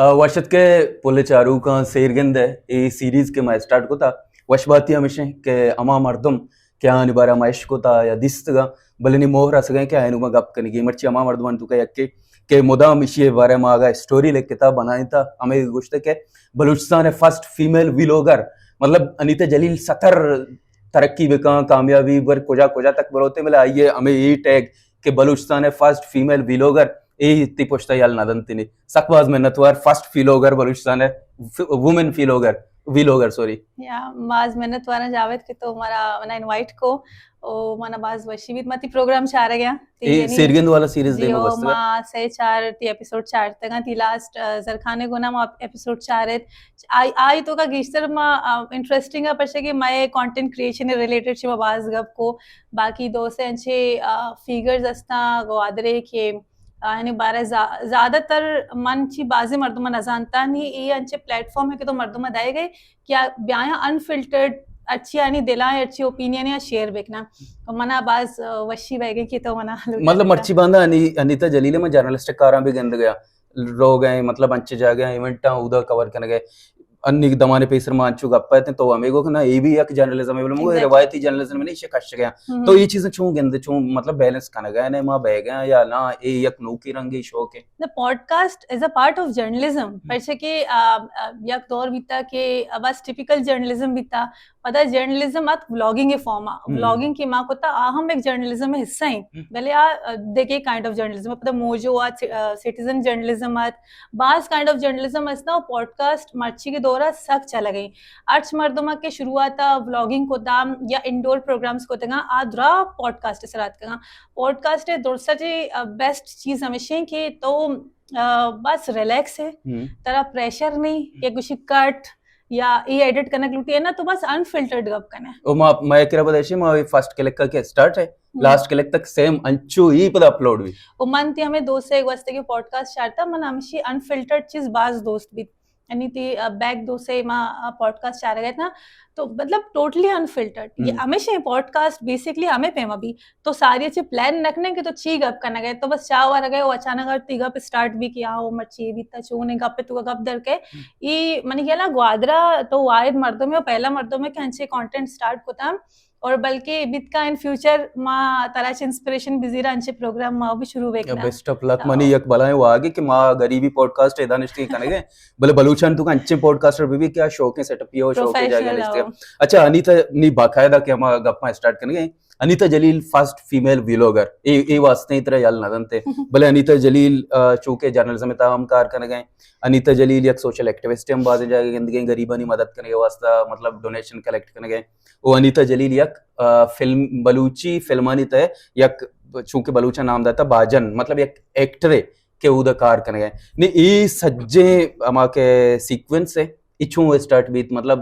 آ، وش اتکے پل چاروکاں، سیرگند ءِ اے سیریز کہ ما اسٹارٹ کتا، وش باتی ہمیش ایں کہ ہما مردم کہ آنی بارہ ما اش کتا یا دیستگا، بلے نی موہ رسگیں کہ آئینو ما گپ کنگی۔ مرچی ہما مردمان توکا یکے کہ مدام اشی بارہ ما آگا اسٹوری لکھتا، بنائینتا، ہمیں گوشتے کہ بلوچستان ءِ فرسٹ فیمیل ویلوگر، مطلب انیتا جلیل ستر ترقی بکاں، کامیابی بر کجا کجا تک بروتے، بلے آئیے ہمیں اے ٹیگ کہ بلوچستان ءِ فرسٹ فیمیل ویلوگر، اے تی پشتا یل نہ دنتنی۔ سک باز منتوار، فرسٹ فیلوگر بلوچستان ءِ، ف-، وومن فیلوگر، ویلوگر، سوری۔ یا، باز منتوار آں جاوید کہ تو مارا منا انوائٹ کو، او منا باز وشی بیت، ما تی پروگرام چارگا۔ تی اے یعنی سیرگند والا سیریز جی، دیما او بستگا۔ ما سے چار تی ایپیسوڈ چارتگاں، تی لاسٹ، آ، زرخانے گونا ما ایپیسوڈ چارت۔ آئی، آئی توکا گیشتر ما، آ، انٹرسٹنگ آ، پرچہ کہ مئے کانٹینٹ کریئیشن ریلیٹڈ شما باز گپ کو۔ باقی دو سے انچے، آ، فیگرز ہستاں گوادرے کہ آہانی بارہ زا-، زیادہ تر من چی بازیں مردم نہ زانتا، نی اے انچے پلیٹ فارم ہے کہ تو مردم دائے گئے کہ آ بیاں انفلٹرڈ، اچھی آنی دلائیں اچھی اوپینین یا شیئر بکنا۔ تو منا باز، آ، وشی بہ گئی کہ تو منا لوٹا مطلب دیتا۔ مرچی باندا انی-، انیتا جلیل ءَ ما جرنلسٹ کاراں بھی گند گیا، لوگ ہیں، مطلب انچے جاگہ ہیں، ایونٹاں اودا کور کنگ ءَ۔ انی دمانے پیسر ما انچو گپ اتیں تو ہمیں گو کہ نا، اے بھی یک جرنلزم ہے، بلے مگو ایگزیکٹلی۔ روایتی جرنلزم نہیں، شے کش گیا۔ ہم۔ تو یہ چیزیں چون گند، چون مطلب بیلنس کنگ ءَ نے ما بہ گیا یا نا، اے یک نوکی رنگی شوق ہے؟ The podcast is a part of journalism۔ ہم۔ پرچہ کہ، آ، آ، یک دور بیتا کہ بس ٹیپیکل جرنلزم بیتا، پدا جرنلزم ات ولاگنگ فارم آ۔ ہم۔ ولاگنگ کہ ما کتا، آ ہم ایک جرنلزم حصہ ہیں۔ ہم۔ بلے آ، آ، دیگے کائنڈ آف جرنلزم، پدا موجو آ، سی-، آ، سٹیزن جرنلزم ات، باز کائنڈ آف جرنلزم است نا، پوڈکاسٹ مرچی کے دورا سک چلگ ءَ۔ ہرچ مردم کہ شروعات آ ولاگنگ کتا یا انڈور پروگرامز کتگاں، آ درا پوڈکاسٹ سرا اتکگاں۔ پوڈکاسٹ ءِ درسا چی، آ، بیسٹ چیز ہمیش ہیں کہ تو، آ، بس ریلیکس ہے، ہم۔ ترا پریشر نہیں کہ گوشی کٹ یا اے ایڈٹ کنگ لوٹی ہے نا، تو بس انفلٹرڈ گپ کنے۔ او ما، ما کرا بدشی ما فرسٹ کلک کا کہ اسٹارٹ ہے، ہم۔ لاسٹ کلک تک سیم انچو ہی پدا اپلوڈ بھی۔ او من تی ہمیں دو سے گوستے کہ پوڈکاسٹ چارتا، من ہمشی انفلٹرڈ چیز باز دوست بیت۔ یعنی تی، آ، بیک دو سے ما، آ، پوڈکاسٹ چارگ ءَ اتاں، تو مطلب ٹوٹلی انفلٹرڈ۔ یہ ہم۔ ہمیشہ پوڈکاسٹ بیسکلی ہمیں پیما بھی۔ تو ساری اچھے پلان نہ کنے کہ تو چی گپ کنگ ءَ، تو بس چاہ ورگ ءَ، او اچانک اگر تی گپ اسٹارٹ بھی کیا ہو، مرچی بھی تا چون گپ تو گپ در کے۔ ہم۔ یہ منی خیال ہے گوادرا تو واحد مردم ہے، پہلا مردم ہے کہ انچے کانٹینٹ اسٹارٹ کتا۔ اور بلکہ بیت کا ان فیوچر ما ترا چہ انسپریشن بزیرا انچے پروگرام ما بھی شروع بکناں۔ بیسٹ آف لک۔ تو منی یک بلائیں واگے کہ ما غریبی پوڈکاسٹ ادا نشتگی کنگے، بلے بلوچان تو انچے پوڈکاسٹر بھی، بھی کیا شوقیں سیٹ اپ ہو، شوقیں جاگہ پروفیشنل نشتگی۔ ہو۔ اچھا انیتا، نی باقاعدہ کہ ہما گپاں اسٹارٹ کنگے۔ انیتا جلیل فرسٹ فیمیل ویلوگر، اے، اے واسطے ترا یل نہ دنتے۔ بلے انیتا جلیل، آ، چونکہ جرنلزم تا ہم کار کنگے۔ انیتا جلیل یک سوشل ایکٹیوسٹ ہم بازیں جاگہ گندگیں، غریبانی مدد کنگے واسطہ مطلب ڈونیشن کلیکٹ کنگے۔ و انیتا جلیل یک، آ، فلم، بلوچی فلمانی تہ یک، چونکہ بلوچ نام داتا باجن، مطلب یک ایکٹرے کہ اودا کار کنگے۔ نی اے سجیں ہما کہ سیکوینس ہے، اے چون اسٹارٹ بیت؟ مطلب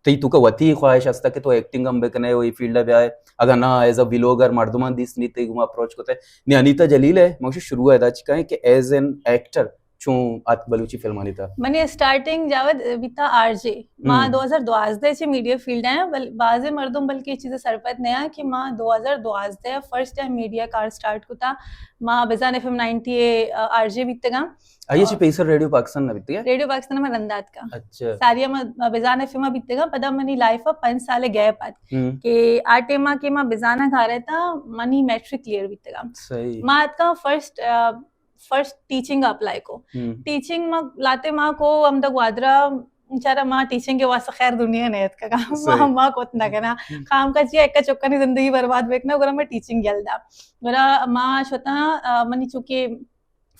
تئی توکا وتی خواہش ہستا کہ تو ایکٹنگ ہم بکنے و اے فیلڈ بیائے، اگاں نا ایز اے ویلوگر مردمان دیست نی تئی گما اپروچ کتے؟ نی انیتا جلیل ہے، مگشی شروع ادا چکا ہے کہ ایز این ایکٹر چون ات بلوچی فلمانی تا؟ منی اسٹارٹنگ جاوید بیتا آر جے۔ ما ہم۔ دو ہزار دوازدہ چہ میڈیا فیلڈ آیا، بل-، بازیں مردم بلکہ یہ چیز سرپد نیا کہ ما دو ہزار دوازدہ فرسٹ ٹائم میڈیا کار سٹارٹ کتا۔ ما بزان ایف ایم نائنٹی اے، آ، آر جے بیتگاں۔ آئیے چہ پیسر ریڈیو پاکستان نہ بیتگا؟ ریڈیو پاکستان ما رندات کا۔ اچھا۔ ساری ما بزان ایف ایم بیتگاں، پدا منی لائف پنچ سال گیپ ات۔ ہم۔ کہ آ ٹائم کہ ما بزانا کارے تا منی میٹرک کلیئر بیتگا۔ صحیح۔ ما اتکا فرسٹ، آ، فرسٹ ٹیچنگ اپلائی کو۔ ہم۔ ٹیچنگ ما لاتے ما کو ہم دا گوادرا، چارا ما ٹیچنگ کے واسطے خیر دنیا نے اتکا۔ ما، صحیح۔ ما کوت نہ کنا۔ ہم۔ خام کا چیا ایک چکا نی زندگی برباد بیکنا، گرا ما ٹیچنگ یل دا۔ گرا ما شتا، آ، منی چونکہ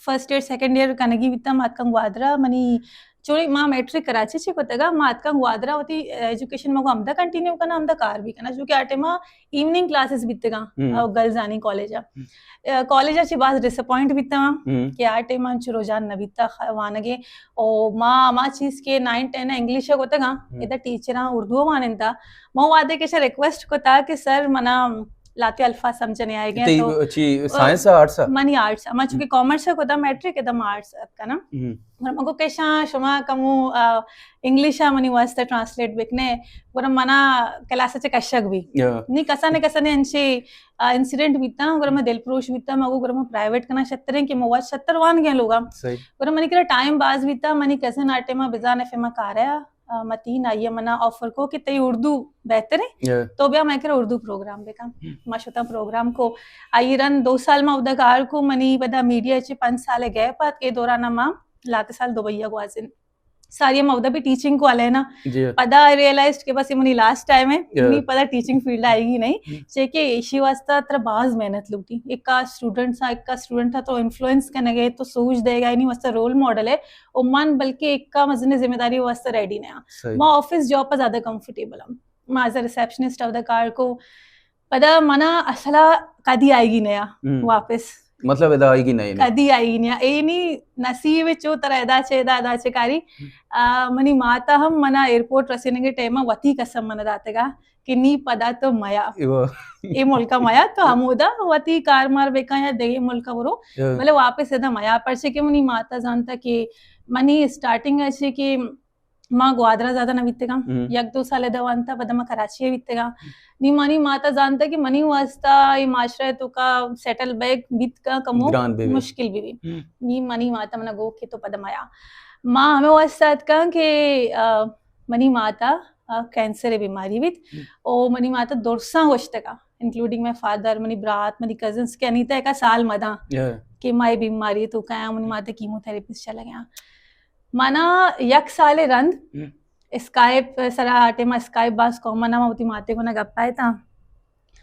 فرسٹ ایئر، سیکنڈ ایئر کنگی بیتا، ما اتکاں گوادرا، منی چونی ما میٹرک کراچی چی کتگا، ما اتکاں گوادرا وتی ایجوکیشن مگو ہمدا کنٹینیو کنا، ہمدا کار بھی کنا، چونکہ آ ٹائما ایوننگ کلاسز بیتگاں، ہم۔ آ، گرلز آنی کالج آ۔ ہم۔ آ، کالج آ چی باز ڈسپوائنٹ بیتا ہم۔ کہ آ ٹائما انچو رجحان نہ بیتا خ-، وانگے۔ او ما، ما چیز کے نائن ٹین انگلش آ کتگاں، ہم۔ ادا ٹیچراں اردو واننتا۔ ما وعدے کے ریکویسٹ کتا کہ سر منا لاتے الفاظ سمجھ نہیں آئے گئے۔ تو چی سائنس ہے، آرٹس ہے؟ منی آرٹس، ما چونکہ کامرس ہے، کتا میٹرک ادم آرٹس اتکا نا۔ ہم۔ اور مگو کہ شاں شما کمو، آ، انگلش ہے منی واسطے ٹرانسلیٹ بکنے، گورا منا کلاس چ کشک بھی۔ یا۔ نی کسا نے کسا نے انچے، آ، انسیڈنٹ بیتا، گورا میں دل پروش بیتا، مگو گورا میں پرائیویٹ کنا شتریں کہ مو واسطے شتر وان گئے لوگا۔ صحیح۔ گورا منی کرا ٹائم باز بیتا، منی کزن آٹے ما بزان ایف ایم کاریا، آ، متین آئیے منا آفر کو کہ تئی اردو بہتر ہے، یا۔ تو بیا میں کرا اردو پروگرام بکن۔ ہم۔ ما شتا پروگرام کو، آئی رند دو سال ما اودا کار کو، منی پدا میڈیا چی پنچ سال گیپ آت، اے دوران ما لاتے سال دبئی گوازن۔ ساری ما اودا بھی ٹیچنگ کو علینا۔ جی۔ پدا ریئلائزڈ کہ بس یہ منی لاسٹ ٹائم ہے، یا۔ منی پدا ٹیچنگ فیلڈ آئے گی نہیں۔ ہم۔ چے کہ ایشی واسطہ ترا باز محنت لوٹی۔ ایک کا اسٹوڈنٹ تھا، ایک کا اسٹوڈنٹ تھا تو انفلوئنس کرنے گئے تو سوچ دے گا، یعنی واسطہ رول ماڈل ہے۔ او من بلکہ ایک کا مزن ذمہ داری واسطہ ریڈی نہ آں۔ صحیح۔ ما آفس جاب پر زیادہ کمفرٹیبل ہم۔ ما ایز اے ریسپشنسٹ اودا کار کو۔ پدا منا اصلا کدی آئے گی نیا ہم۔ واپس۔ مطلب ادا آئے گی نیا؟ کدی آئے گی نیا۔ اے نی نصیب چو ترا ادا چے، ادا، ادا چے کاری۔ ہم۔ آ، منی ماتا ہم منا ایئرپورٹ رسینگے ٹائم وتی قسم منا داتگا کہ نی پدا تو میا۔ ایوا۔ اے ملکا میا تو ہمودا وتی کار مار بکن یا دیگے ملکا برو۔ یا۔ بلے واپس ادا میا، پرچے کہ منی ماتا زانتا کہ منی اسٹارٹنگ ایسے کہ ما گوادر ء زیادہ نہ بیتگاں۔ ہم۔ یک دو سال ادا وانتا، پدا ما کراچی ء بیتگاں۔ نی منی ماتا زانتا کہ منی واسطہ اے معاشرہ ء توکا سیٹل بیگ بیت کا کمو گران بہ بی۔ مشکل بہ بی۔ ہم۔ نی منی ماتا منا گو کہ تو پدا میا۔ ما ہمے واسطہ اتکاں کہ، آ، منی ماتا، آ، کینسر ء بیماری بیت۔ ہم۔ او منی ماتا درساں گوشتگا، انکلوڈنگ مائی فادر، منی برات، منی کزنس کہ انیتا ایک سال مداں یا۔ کہ ما اے بیماری توکا، منی ماتا کیمو تھراپی چلگا۔ منا یک سال رند ہم۔ اسکائپ سرا، آ ٹائم اسکائپ باز کامن ء، ما وتی ماتے گونا گپ ء اتاں۔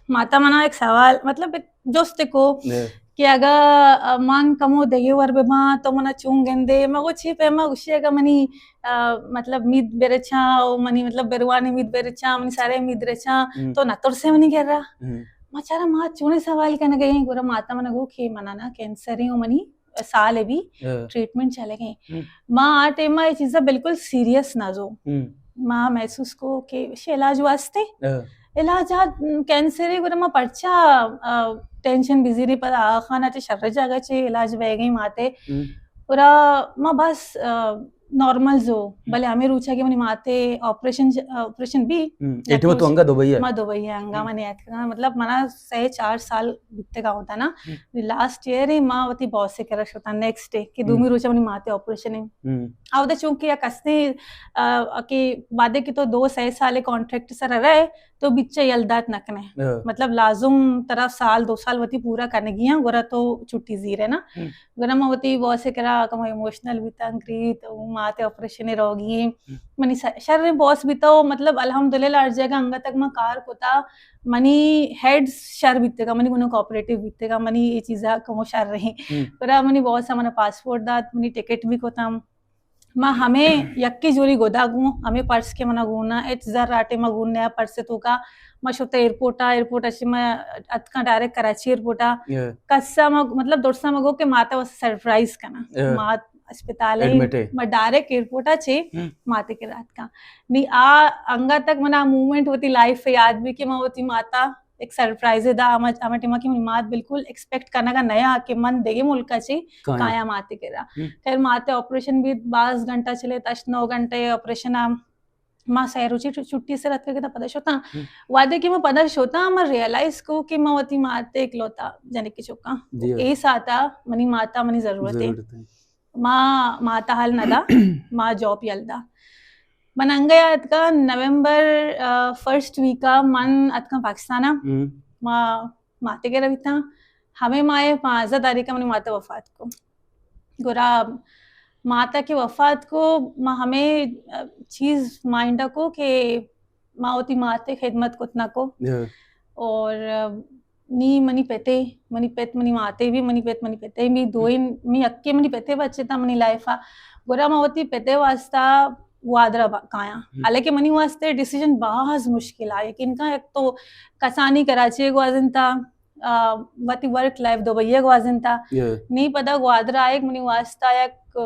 ماتا منا ایک سوال، مطلب ایک جست کو یا۔ کہ اگا، آ، من کمو دگے ور بباں تو منا چون گندے؟ ما گو چی پیما گوشی اگا منی، آ، مطلب مید برچاں او منی مطلب بروانی مید برچاں، منی سارے مید رچاں، ہم۔ تو نہ ترسے منی کرا؟ ہم۔ ما چارا ما چونے سوال کنگا ایں، گورا ماتا منا گو کہ منا نا کینسر ہے او منی سال ء بھی ہاں۔ ٹریٹمنٹ چلگ ء۔ ہم۔ ما آ ٹائم ء اے چیزا بالکل سیریس نہ زو۔ ہم۔ ما محسوس کو کہ شے علاج واسطے ہاں۔ علاج آ کینسر ء گڑا ما پرچا، آ، ٹینشن بزیریں پدا آ خانہ چہ شر جاگہ چہ علاج بہ گئی ماتے۔ ہم۔ گڑا ما بس، آ، نارمل زو، ہم۔ بلے ہمیں روچا کہ منی ماتے آپریشن، آپریشن بھی ہم۔ اے ٹائم تو انگا دبئی ہے؟ ما دبئی ہے انگا ہم۔ منی اتکا، مطلب منا سہ چار سال بیتگا ہوتا نا۔ ہم۔ لاسٹ ایئر ہی ما وتی باس ء کرا شتاں نیکسٹ ڈے کہ ہم۔ دومی روچ منی ماتے آپریشن ہے۔ ہم۔ اودا چونکہ یک ہستے، آ، کہ بعدے کہ تو دو سہ سال کانٹریکٹ سر رہے تو بچے یلدات نہ کنے۔ ہاں۔ مطلب لازم ترا سال دو سال وتی پورا کنگی ہیں، گورا تو چھٹی زیرے نا۔ ہم۔ گڑا ما وتی باس ء کرا کمو ایموشنل بیتاں، گریت، او ماتے آپریشن ء روگی ایں۔ ہم۔ منی س-، شر باس بیتا او مطلب الحمدللہ ہر جگہ انگا تک ما کار کتا، منی ہیڈ شر بیتگا، منی گنو کوآپریٹو بیتگا، منی اے چیزا کمو شر رہی۔ ہم۔ گڑا منی باس ء منا پاسپورٹ دات، منی ٹکٹ بھی کتم۔ ما ہمیں یکے جوری گدا گوں، ہمیں پرس کہ منا گونا، ہچ زر آٹے ما گون نیا پرس توکا۔ ما شتا ایئرپورٹ آ، ایئرپورٹ اچ ما اتکاں ڈائریکٹ کراچی ایئرپورٹ آ۔ یا۔ کسا ما، مطلب، درسا ما گو کہ ماتا واسطے سرپرائز کنا۔ یا۔ مات اسپتال ہے، ایڈمٹ ہے۔ ما ڈائریکٹ ایئرپورٹ آ چے ہم۔ ماتے کے رات کا۔ نی آ انگا تک منا مومنٹ وتی لائف یاد بھی کہ ما وتی ماتا ایک سرپرائز دا، ہما، ہما ٹائما کہ منی مات بالکل ایکسپیکٹ کنگا نیا کہ من دیگے ملکا چے کایا۔ کایا ماتے کرا۔ ہم۔ خیر ماتے آپریشن بھی باز گھنٹہ چلے، ہشت نو گھنٹے آپریشن آ۔ ما سہ روچی چھٹی سے رات کے پدا شوتاں۔ ہم۔ وعدے کہ ما پدا شوتاں، ما ریئلائز کو کہ ما وتی ماتے اکلوتا جنک کے چکاں۔ جی۔ اے ساتا منی ماتا منی ضرورت ہے۔ ضرورت ہے۔ ما ماتا حال نہ دا، ما جاب یل دا۔ من انگا یاد کا نومبر، آ، فرسٹ ویک آ من اتکاں پاکستان آ۔ ہم۔ ما ماتے گرا بیتاں۔ ہمیں ماہ پانزدہ تاریخ آ منی ماتا وفات کو۔ گڑا ماتا کہ وفات کو، ما ہمیں، آ، چیز مائنڈ کو کہ ما وتی ماتے خدمت کت نہ کو۔ ہاں۔ اور، آ، نی منی پتے، منی پت منی ماتے بھی، منی پت منی پتے بھی، دوئیں، ہم۔ می یکے منی پتے بچے تا منی لائف آ۔ گڑا ما وتی پتے واسطہ گوادر آ با-، کایاں۔ ہم۔ حالانکہ منی واسطے ڈیسیژن باز مشکل آ، یقین کن یک تو کسانی کراچی گوازنتا، آ، وتی ورک لائف دبئی گوازنتا۔ یا۔ نی پدا گوادر آئیگ منی واسطہ یک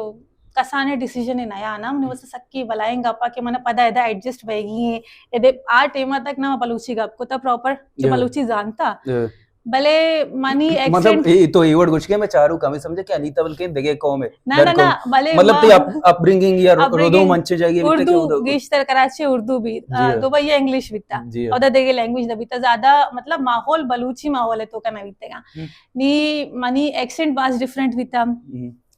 کسانیں ڈیسیژن نیا نا، منی واسطہ سکی بلائیں گپا کہ من پدا ادا ایڈجسٹ بئیگی ایں۔ ادے آ ٹائم تک نہ بلوچی گپ کتا پراپر، چہ بلوچی زانتا۔ بلے منی مطلب ایکسنٹ اے تو اے وڑ گوش کہ میں چارو کمی سمجھے کہ انیتا بلکہ دگے قوم ہے۔ نہ، نہ، نہ، بلے مطلب تئی اپ برنگنگ یا ردوم انچے جاگے اردو گیشتر کراچی اردو بھی، دبئی انگلش بیتا۔ اور دگے لینگویج نہ بیتا، زیادہ مطلب ماحول بلوچی ماحول ہے تو کا نہ بیتے گا۔ نی منی ایکسنٹ باز ڈیفرنٹ بیتا۔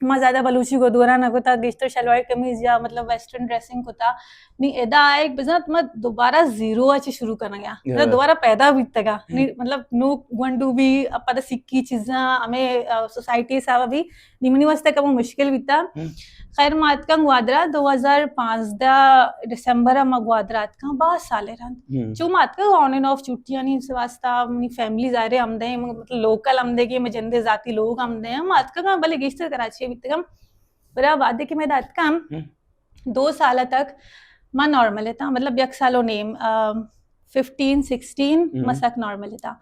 ما زیادہ بلوچی کو دورہ نہ کتا، گیشتر شلوار قمیض یا مطلب ویسٹرن ڈریسنگ کتا۔ نی ادا ایک بزنس ما دوبارہ زیرو اچ شروع کرنا گیا۔ مطلب دوبارہ پیدا بیتگا۔ نی مطلب نو گونڈو بھی پدا سکی چیزاں ہمیں سوسائٹی حساب بھی نی منی واسطہ کم مشکل بیتا۔ خیر ما اتکاں گوادرا دو ہزار پانزدہ ڈسمبر ما گوادرا اتکاں، باز سال رند۔ چو ما اتکاں آن اینڈ آف چھٹیانی واسطہ، منی فیملی ظاہر ہے ہم دے، مطلب لوکل ہم دے کہ میں جندے ذاتی لوگ ہم دے، ما اتکاں بلے گیشتر کراچی بیتگم۔ برا وعدے کہ میں دا اتکاں دو سال تک ما نارمل تھا، مطلب یک سال و نیم، ففٹین سکسٹین ما سک نارمل تھا۔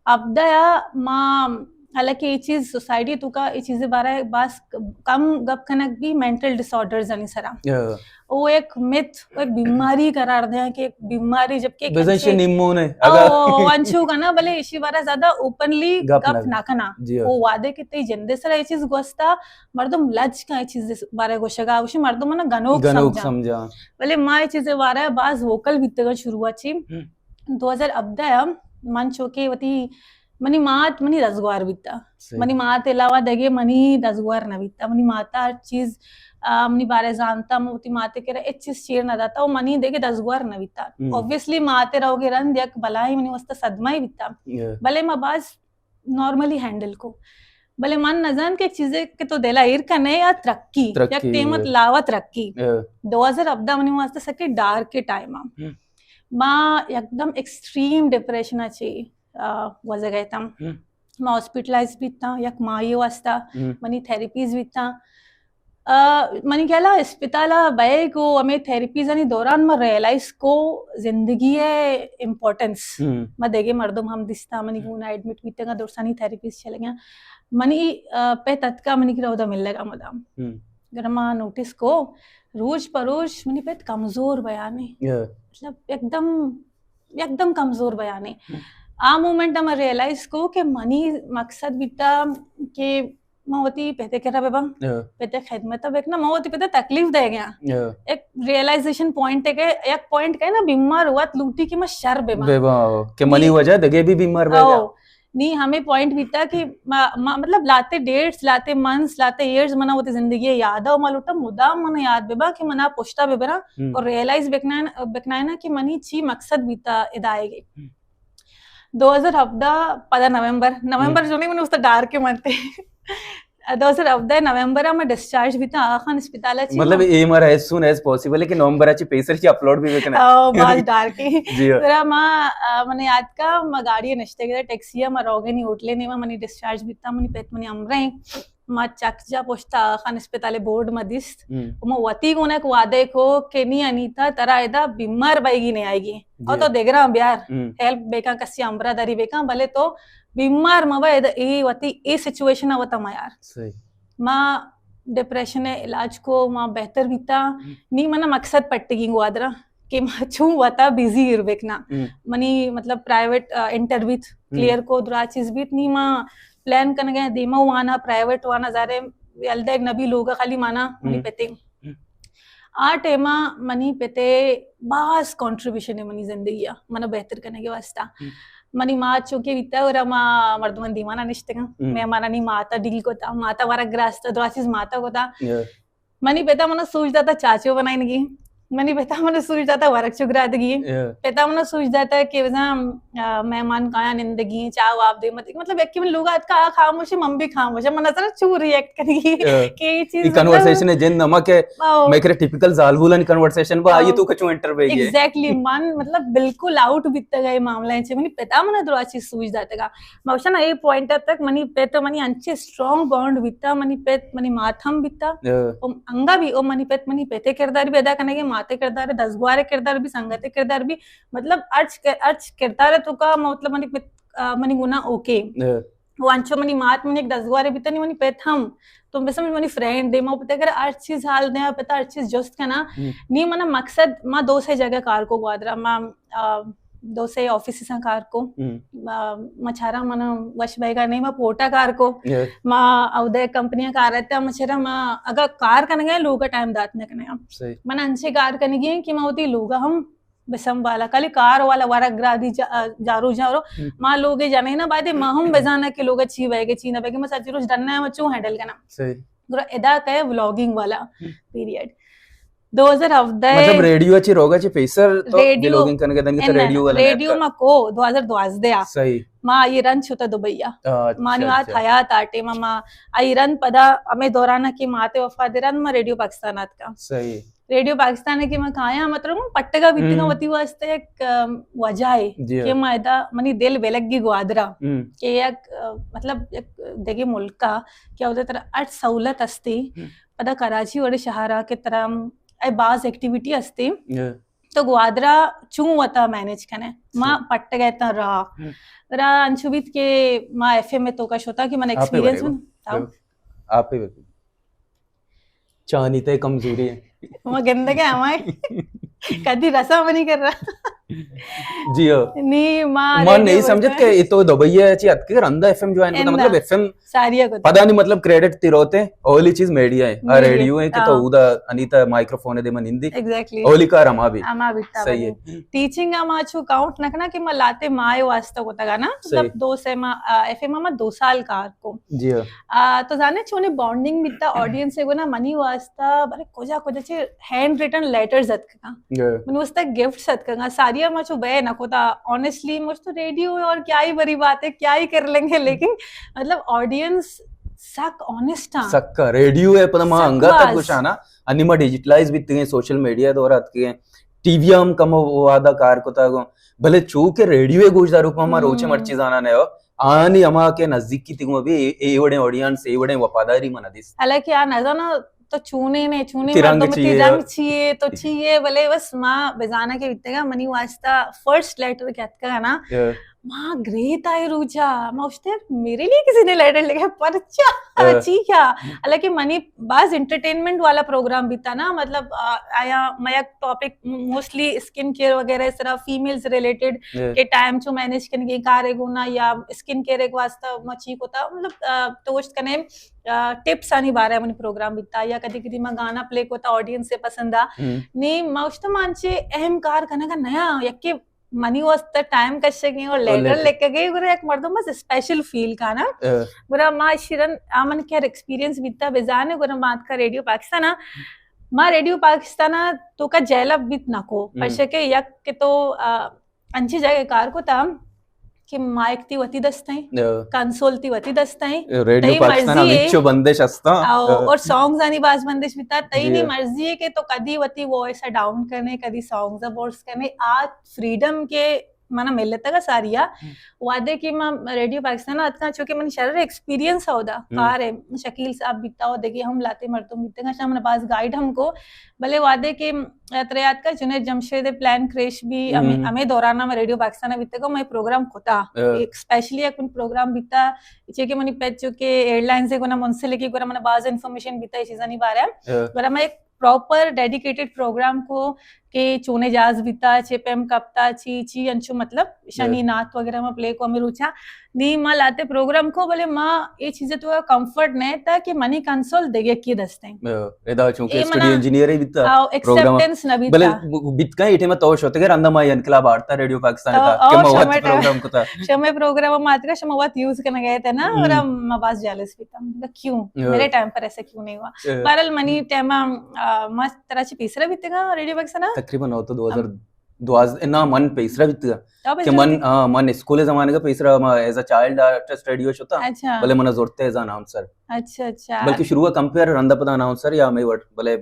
اب دا ما حالانکہ یہ چیز سوسائٹی تو کا یہ چیزیں بارے باز کم گپ کنک بھی مینٹل ڈس آرڈرز انی سرا۔ او ایک متھ، ایک بیماری قرار دیں کہ ایک بیماری، جبکہ ایک بزنس انچو، نیمون ہے۔ او، او، انچو کنا، بلے ایشی بارے زیادہ اوپنلی گپ گپ نہ نہ کنا۔ جی ہاں۔ او وعدے کہ تئی جندے سرا یہ چیز گوستا، مردم لج کا یہ چیز بارے گوشگا، گوشی مردم نا گنوک گنوک سمجھا۔ سمجھا۔ بلے ما یہ چیز بارے باز ووکل بیتگا شروع چی۔ دو ہزار ہبدہ من چوکے وتی منی مات منی دزگوار بیتا۔ منی مات علاوہ دگے منی دزگوار نہ بیتا۔ منی ماتا ہر چیز، آ، منی بارے زانتا، من وتی ماتے کرا ہچ چیز چیر نہ داتا و منی دگے دزگوار نہ بیتا۔ اوبویسلی ماتے روگے رند یک بلائی منی واسطہ صدمہ ہی بیتا۔ بلے ما باز نارملی ہینڈل کو۔ بلے من نزان کہ یک چیزے کہ تو دلا ایر کنے یا ترقی، ترقی، یک ٹیمت لاوا ترقی۔ دو ہزار ہبدہ منی واسطہ سکے ڈارک ٹائم آ۔ ما یکدم ایکسٹریم ڈپریشن چی آ، گوزگ ء اتم۔ ما ہاسپٹلائز بیتاں یک ماہی واسطہ، منی تھراپیز بیتاں۔ آ، منی خیال ء اسپتال ء بئیگ و ہمے تھراپیزانی دوران ما ریئلائز کو زندگی ء امپورٹنس۔ ما دگہ مردم ہم دیستاں، منی گون ایڈمٹ بیتگاں، درسانی تھراپیز چلگاں۔ منی، آ، پت اتکا منی کرا اودا ملگا مدام۔ گڑا ما نوٹس کو روچ پہ روچ منی پت کمزور بیانے۔ مطلب یکدم یکدم کمزور بیانے۔ آ مومنٹ ء من ریئلائز کو کہ منی مقصد بیتا کہ من وتی پتے کرا بباں، پتے خدمت بکناں، من وتی پتے تکلیف دے گیا۔ ایک ریئلائزیشن پوائنٹ ہے کہ یک پوائنٹ کہے نا بیمار وت لوٹی کہ من شر بباں۔ بباں، کہ منی وجہ دگے بھی بیمار بے گیا۔ نی ہمیں پوائنٹ بیتا کہ ما، ما، مطلب لاتے ڈیٹس، لاتے منتھس، لاتے ایئرز منا وتی زندگی یاد ہے، ما لوٹا مدام منا یاد ببا کہ منا پشتا ببرا اور ریئلائز بکنائن-، بکنائنا کہ منی چی مقصد بیتا ادائے گے۔ دو ہزار ہبدہ پدا نومبر، نومبر جو نہیں منی استا ڈارک منتے۔ دو ہزار ہبدہ نومبر میں ڈسچارج بیتا آغا خان اسپتال چی۔ مطلب M R as soon as possible ہے کہ نومبر چی پیسر چی اپلوڈ بھی بکنے۔ او، باز ڈارک۔ جی ہاں۔ ترا ما، آ، منے یاد کا، ما گاڑی نشتے گئے، ٹیکسی ما روگے نی ہوٹلے نیما، منی ڈسچارج بیتا، منی پت منی امرے۔ ما چک جا پشتا خان اسپتال بورڈ ما دیست۔ ما وتی گونک وعدے کو کہ نی انیتا ترا ادا بیمار بائیگی نہیں آئیگی۔ اور تو دگراں بیار، ہیلپ بیکاں، کسی امبرا داری بیکاں، بلے تو بیمار مبا، ادا اے وتی اے سچویشن وتا میار۔ صحیح۔ ما ڈپریشن علاج کو، ما بہتر بیتا۔ نی منا مقصد پٹگی گوادرا کہ ما چون وتا بزی ایر بکنا۔ منی مطلب پرائیویٹ، آ، انٹر بیت، کلیئر کو، درا چیز بیت، نی ما پلان کنگے دیما وانا، پرائیویٹ وانا، ظاہر ہے یلدیگ نبی لوگا خالی مانا منی پتے۔ آ ٹائما منی پتے باز کنٹریبیوشن ہے منی زندگی آ، منا بہتر کنگے واسطہ۔ منی ماں چونکہ بیتا اور ما مردمان دیوانا نشتگاں۔ میں مانا نی ماتا ڈیل کوتا، ماتا ورگ گراستا، درا چیز ماتا کوتا۔ منی پتا منا سوچ داتا چاچو بنائینگی۔ منی پتا منا سوچ داتا ورگ چگرا دگی۔ پتا منا سوچ داتا کہ بزاں، آ، مہمان کایا نندگی، چاہ واب دے مت۔ مطلب، یکی من لوگ آتکا آ خاموش، من بھی خاموش۔ من نظر چو ریئیکٹ کنگی کہ یہ چیز، یہ مطلب، کنورسیشن ہے جن نمک ہے۔ میں کرے ٹیپیکل زالبولانی کنورسیشن با، آئی تو کچو انٹر بے گئے۔ ایگزیکٹلی، من مطلب بالکل آؤٹ بیتا گئے معاملہ ہے۔ منی پتا منا درا چیز سوچ داتا گا۔ ما گوشاں نا، اے پوائنٹ تک منی پت و منی انچے اسٹرانگ بانڈ بیتا، منی پت منی مات ہم بیتا۔ او انگا بھی، او منی پت منی پتے کردار بھی ادا کنگے، ماتے کردار، دزگوارے کردار بھی، سنگتے کردار بھی، مطلب ہرچ ک-، ہرچ کردار تو کا، مطلب منی پت، آ، منی گنا اوکے۔ او انچو منی مات منی ایک دزگوارے بیتا، نی منی پت ہم تو بس منی فرینڈ دے، ما پتہ کر ہر چیز حال دے، پتہ ہر چیز جست کنا۔ نی منا مقصد، ما دو سے جگہ کار کو گوادر، ما دو سے آفیسز کار کو، ما چارا منا وش بیگا نہیں، ما پورٹا کار کو، ما اودے کمپنی کار رہتا، ما چارا ما اگر کار کنگے لوگا ٹائم دات نہ کنے۔ من انچے کار کنگی ہیں کہ ما ہوتی لوگا ہم بسم والا، کلی کار والا ورگ گرادی جارو جارو، ما لوگ جنے نا بایدے ما ہم بزانا کہ لوگ چی ویگے چی نہ ویگے، ما سچ روچ ڈننا ہے، ما چوں ہینڈل کنا۔ گڑا ادا کئے ولاگنگ والا پیریڈ۔ دو ہزار ہفدہ مطلب ریڈیو چی روگا چی پیسر تو ریڈیو ولاگنگ کنگے دنگی تو ریڈیو والا ریڈیو ما کو دو ہزار دوازدہ آ۔ صحیح۔ ما یہ رن چھوتا دبئی آ۔ مانی بات حیات آ ٹیم ما آئی رن پدا ہمیں دوران کہ ماتے وفا دے رن ما ریڈیو پاکستان آت کا۔ صحیح۔ ریڈیو پاکستان کہ ما کایا مطلب پٹگا بیتگا وتی واسطے ایک وجہ ہے کہ ما ادا منی دل بلگی گوادرا کہ یک مطلب یک دگے ملکا کہ ادھر ترا اٹ سہولت ہستی، پدا کراچی وڑے شہرا کہ ترا اے باز ایکٹیویٹی ہستی، تو گوادرا چون وتا مینج کنے؟ ما پٹگا تا راہ را انچو بیت کہ ما ایف ایم تو کا شوتا کہ من ایکسپیرینس آپ ہی چانی تے کمزوری ہے۔ ما گندگا ہمائے کدی رسا منی کر رہا۔ جی ہو۔ نی ما من نہیں سمجھت کہ یہ تو دبئی ہے چی اتکے رندا ایف ایم جوائن کرتا، مطلب ایف ایم ساریا کو پتہ نہیں، مطلب کریڈٹ تی روتے، اولی چیز میڈیا ہے، آ ریڈیو ہے کہ تو اودا انیتا مائیکروفون دے من ہندی۔ ایگزیکٹلی۔ اولی کار ہما بھی۔ ہما بھی صحیح ہے۔ ٹیچنگ ہم آچو کاؤنٹ نہ کنا کہ ما لاتے مائے واسطہ کو تگا نا، مطلب دو سے ما ایف ایم ما دو سال کار کو۔ جی ہاں۔ تو زانے چونے بانڈنگ بیتا آڈینس سے گنا منی واسطہ بڑے کجا کجا چے ہینڈ ریٹن لیٹرز اتکا۔ من واسطہ گفٹس اتکا۔ ساریا ما چو بے نہ کوتا، آنیسٹلی مجھ تو ریڈیو ہے اور کیا ہی بری بات ہے، کیا ہی کر لیں گے، لیکن مطلب آڈینس سک آنیسٹ ہاں۔ سک ریڈیو ہے پدا ما انگا تک گوشانا، انی ما ڈیجیٹلائز بیتگیں، سوشل میڈیا دور اتکیں، ٹی وی ہم کم وعدہ کار کتا گو، بلے چو کہ ریڈیو ہے گوش دارو پا ما روچے مرچی زانا نے ہو۔ آنی ہما کہ نزدیکی تیگو ابھی اے وڑیں آڈینس، اے وڑیں وفاداری من دیس۔ حالانکہ آ نزانا تو چونے نے، چونے مردم تی رنگ چیے، تو چیے، بلے بس ما بزانا کے بیتگا منی واسطہ فرسٹ لیٹر کہ اتکا نا، ما گریت آئے روچا، ما اشتر میرے لیے کسی نے لیٹر لکھا، پرچا چی کیا؟ حالانکہ منی باز انٹرٹینمنٹ والا پروگرام بیتا نا، مطلب آیا ما یک ٹاپک موسٹلی اسکن کیئر وغیرہ اس طرح فیمیلز ریلیٹڈ کہ ٹائم چو مینج کنگی کارے گونا یا اسکن کیئر ایک واسطہ ما چی کوتا، مطلب تو گوشت کنے ٹپس آنی بارے منی پروگرام بیتا یا کدی کدی ما گانا پلے کوتا آڈینس سے پسند آ۔ نی ما اشتہ مانچے اہم کار کنگا نیا یکے منی واسطہ ٹائم کشگی اور لیٹر لکھگی، گڑا یک مردم بس اسپیشل فیل کانا۔ گڑا ما شیرن آمن کیئر ایکسپیرینس بیتا بزانے، گڑا ما اتکا ریڈیو پاکستان، ما ریڈیو پاکستان تو کا جیلب بیت نہ کو، پرچہ کہ یک کہ تو انچی جگہ کار کو تا کہ مائک تی وتی دستائیں، کنسول تی وتی دستائیں، ریڈیو پاکستان ہچو بندش ہستا اور سانگز آنی باز بندش بیتا، تئی نی مرضی ہے کہ تو کدی وتی وائس ڈاؤن کرنے، کدی سانگز بورس کرنے، آ فریڈم کے منا ملتگا ساریا۔ وعدے کہ ما ریڈیو پاکستان اتکا، چونکہ من شرر ایکسپیرینس ہودا کار ہے، شکیل صاحب بیتا ہو دگے ہم لاتے مردم بیتگا، شام باز گائیڈ ہم کو، بلے وعدے کہ ترے یات کا جنید جمشید پلین کریش بھی ہمیں دوران میں ریڈیو پاکستان بیتگا، میں پروگرام کتا، ایک اسپیشلی ایک پروگرام بیتا، چے کہ منی پت چونکہ ایئر لائنز کو نا منسلکی کو نا من باز انفارمیشن بیتا یہ چیزانی بارے، پر میں ایک پراپر ڈیڈیکیٹڈ پروگرام کو کہ چونے جاز بیتا، چے پیم کپتا، چی چی انچو مطلب شنی نعت وغیرہ ما پلے کو ہمیں روچا۔ نی ما لاتے پروگرام کو، بلے ما اے چیزے تو کمفرٹ نہ تا کہ منی کنسول دگہ کی دستیں۔ ادا چونکہ اسٹوڈیو انجینئر ہی بیتا، ایکسپٹنس نہ بیتا۔ بلے بیت کا اے ٹائم تو شوتے کہ رندا ما انقلاب آرتا ریڈیو پاکستان کا کہ ما وقت پروگرام کو تا۔ شمے پروگرام ما اتکا شما وقت یوز کرنا گئے تھے نا، اور ما باز جیلس بیتا۔ کیوں میرے ٹائم پر ایسا کیوں نہیں ہوا؟ بہرحال منی ٹائم ما ترا چی پیسرا بیتگا ریڈیو پاکستان؟ تقریباً ہو تو دو ہزار دوازدہ، نہ من پیسرا بیتگا کہ من، ہاں، من اسکول زمانے کا پیسرا، ما as a child artist radio شتا، بلے من زورتے ایز اے اناؤنسر۔ اچھا اچھا۔ بلکہ شروع کمپیئر رندا پدا اناؤنسر یا میں وٹ، بلے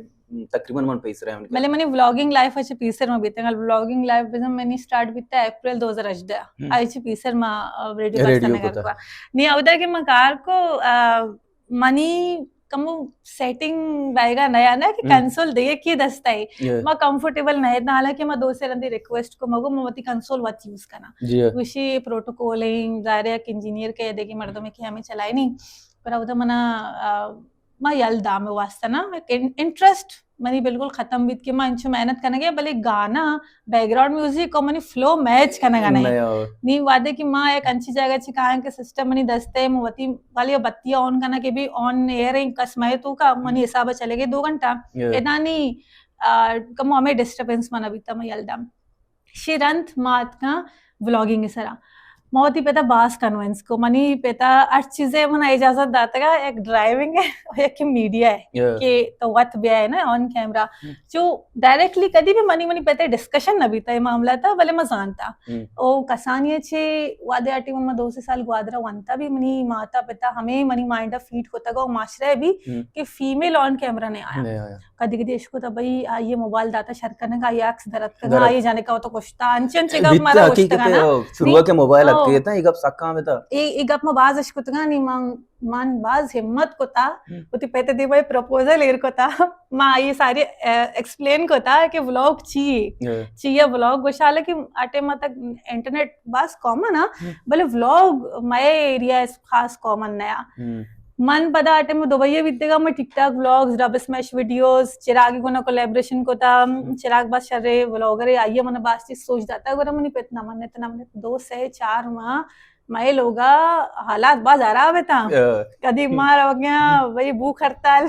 تقریباً من پیسرا ہوں۔ بلے منی ولاگنگ لائف اچ پیسر ما بیتگا، ولاگنگ لائف بزن منی سٹارٹ بیتا اپریل دو ہزار ہجدہ، اچ پیسر ما ریڈیو پاکستان کار کو۔ نی اودا کہ ما کار کو منی کمو سیٹنگ بایگا نیا نا کہ کنسول دے کی دستا ہے، ما کمفرٹیبل نہ اتنا، حالانکہ ما دو سے رندی ریکویسٹ کو مگو ما وتی کنسول وت یوز کنا۔ گوشی پروٹوکول ہیں، ظاہر ہے کہ انجینئر کے دے کہ مردم کہ ہمیں چلائے نہیں، پر اودا منا ما یل دام واسطہ نا، ایک ان-، انٹرسٹ منی بالکل ختم بیت کہ ما انچو محنت کنگے، بلے گانا، بیک گراؤنڈ میوزک اور منی فلو میچ کنگا نہیں۔ نہیں، اور نی وعدے کہ ما ایک انچی جگہ چی کائیں کہ سسٹم منی دستے، من وتی والی بتی آن کنا کہ بھی آن ایئر ہیں، کس میں تو کا منی حساب چلے گئے دو گھنٹہ۔ یہ۔ ادانی، آ، کم ہمیں ڈسٹربنس منا بیتا، ما یل دام۔ شی رند ما اتکاں ولاگنگ سرا۔ ما وتی پتا باز کنونس کو، منی پتا ہر چیزے منا اجازت داتگا، ایک ڈرائیونگ ہے اور ایک میڈیا ہے۔ یا۔ کہ تو وت بیا ہے نا آن کیمرہ۔ ہم۔ چو ڈائریکٹلی کدی بھی منی، منی پتا ڈسکشن نہ بیتا یہ معاملہ تا، بلے ما زانتا۔ ہم۔ او کسانی چے وعدے آٹی من دو سے سال گوادرا ونتا بھی منی ماتا پتا ہمیں منی مائنڈ فیڈ کتگا اور معاشرہ بھی ہم۔ کہ فیمیل آن کیمرہ نہیں آیا۔ نہیں آیا۔ کدی کدی اشکتا بھئی آئیے موبائل داتا شر کنگا، آئی عکس درت کگا، درت۔ آئیے جانے کا تو کشتا، انچے انچے گپ بیتا مارا حقیقت کشتا ہے، نا۔ او، چھروا کے موبائل او۔ اتکے تا، یہ گپ سکا میں تا۔ اے، اے گپ ما باز اشکتگا، نی من، من باز ہمت کتا، ہم۔ وتی پت دیما پروپوزل ایر کتا، ما آئی ساری، اے، ایکسپلین کتا کہ ولاگ چی ہے۔ ہاں۔ چی ہے ولاگ، گوشالا کہ آ ٹائم تک انٹرنیٹ باز کامن ہے، ہم۔ بلے ولاگ مئے ایریا خاص کامن نیا۔ ہم۔ من پدا آ ٹائم دبئی بیتگا، من ٹک ٹاک ولاگز، ڈب اسمیش ویڈیوز، چراغ گنا کولیبریشن کتا، ہم۔ چراغ باز شرے ولاگر ہے، آئیے من باز چیز سوچ داتا، گورا منی پت نہ منت، نہ منت، دو سے چار ماہ مئے لوگا حالات باز خراب تھا۔ ہاں۔ کدی ما روگیا، بھئی بھوک ہڑتال،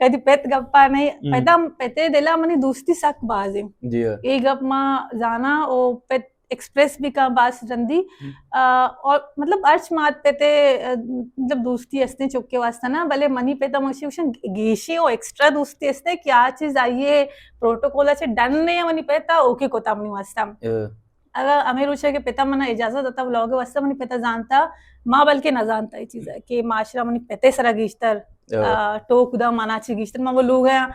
کدی پت گپا نہیں، ہم۔ پتا پتے دلا منی دوستی سک باز ہے۔ جی ہاں۔ اے گپ ما زانا او پت ایکسپریس بھی کا باز رندی۔ ہم۔ آ، اور مطلب ہرچ مات پتے، آ، مطلب دوستی ہستے چکے واسطہ نا، بلے منی پتا مشی وشن گیشی او ایکسٹرا دوستی ہستے کہ آ چیز آئیے پروٹوکول اچھے ڈن نہیں ہے، منی پتا اوکے کوتا منی واسطہ۔ ہاں۔ اگاں ہمے روچ ء کہ پت ء من ء اجازت داتا ولاگ ء واستہ، منی پت ء زانتا، ما بلکہ نہ زانتا اے چیز ء کہ معاشرہ منی پت ء سرا گیشتر، آ۔ آ، ٹوک دا منا چی گیشتر، ما وہ لوگ ہیں۔ آ۔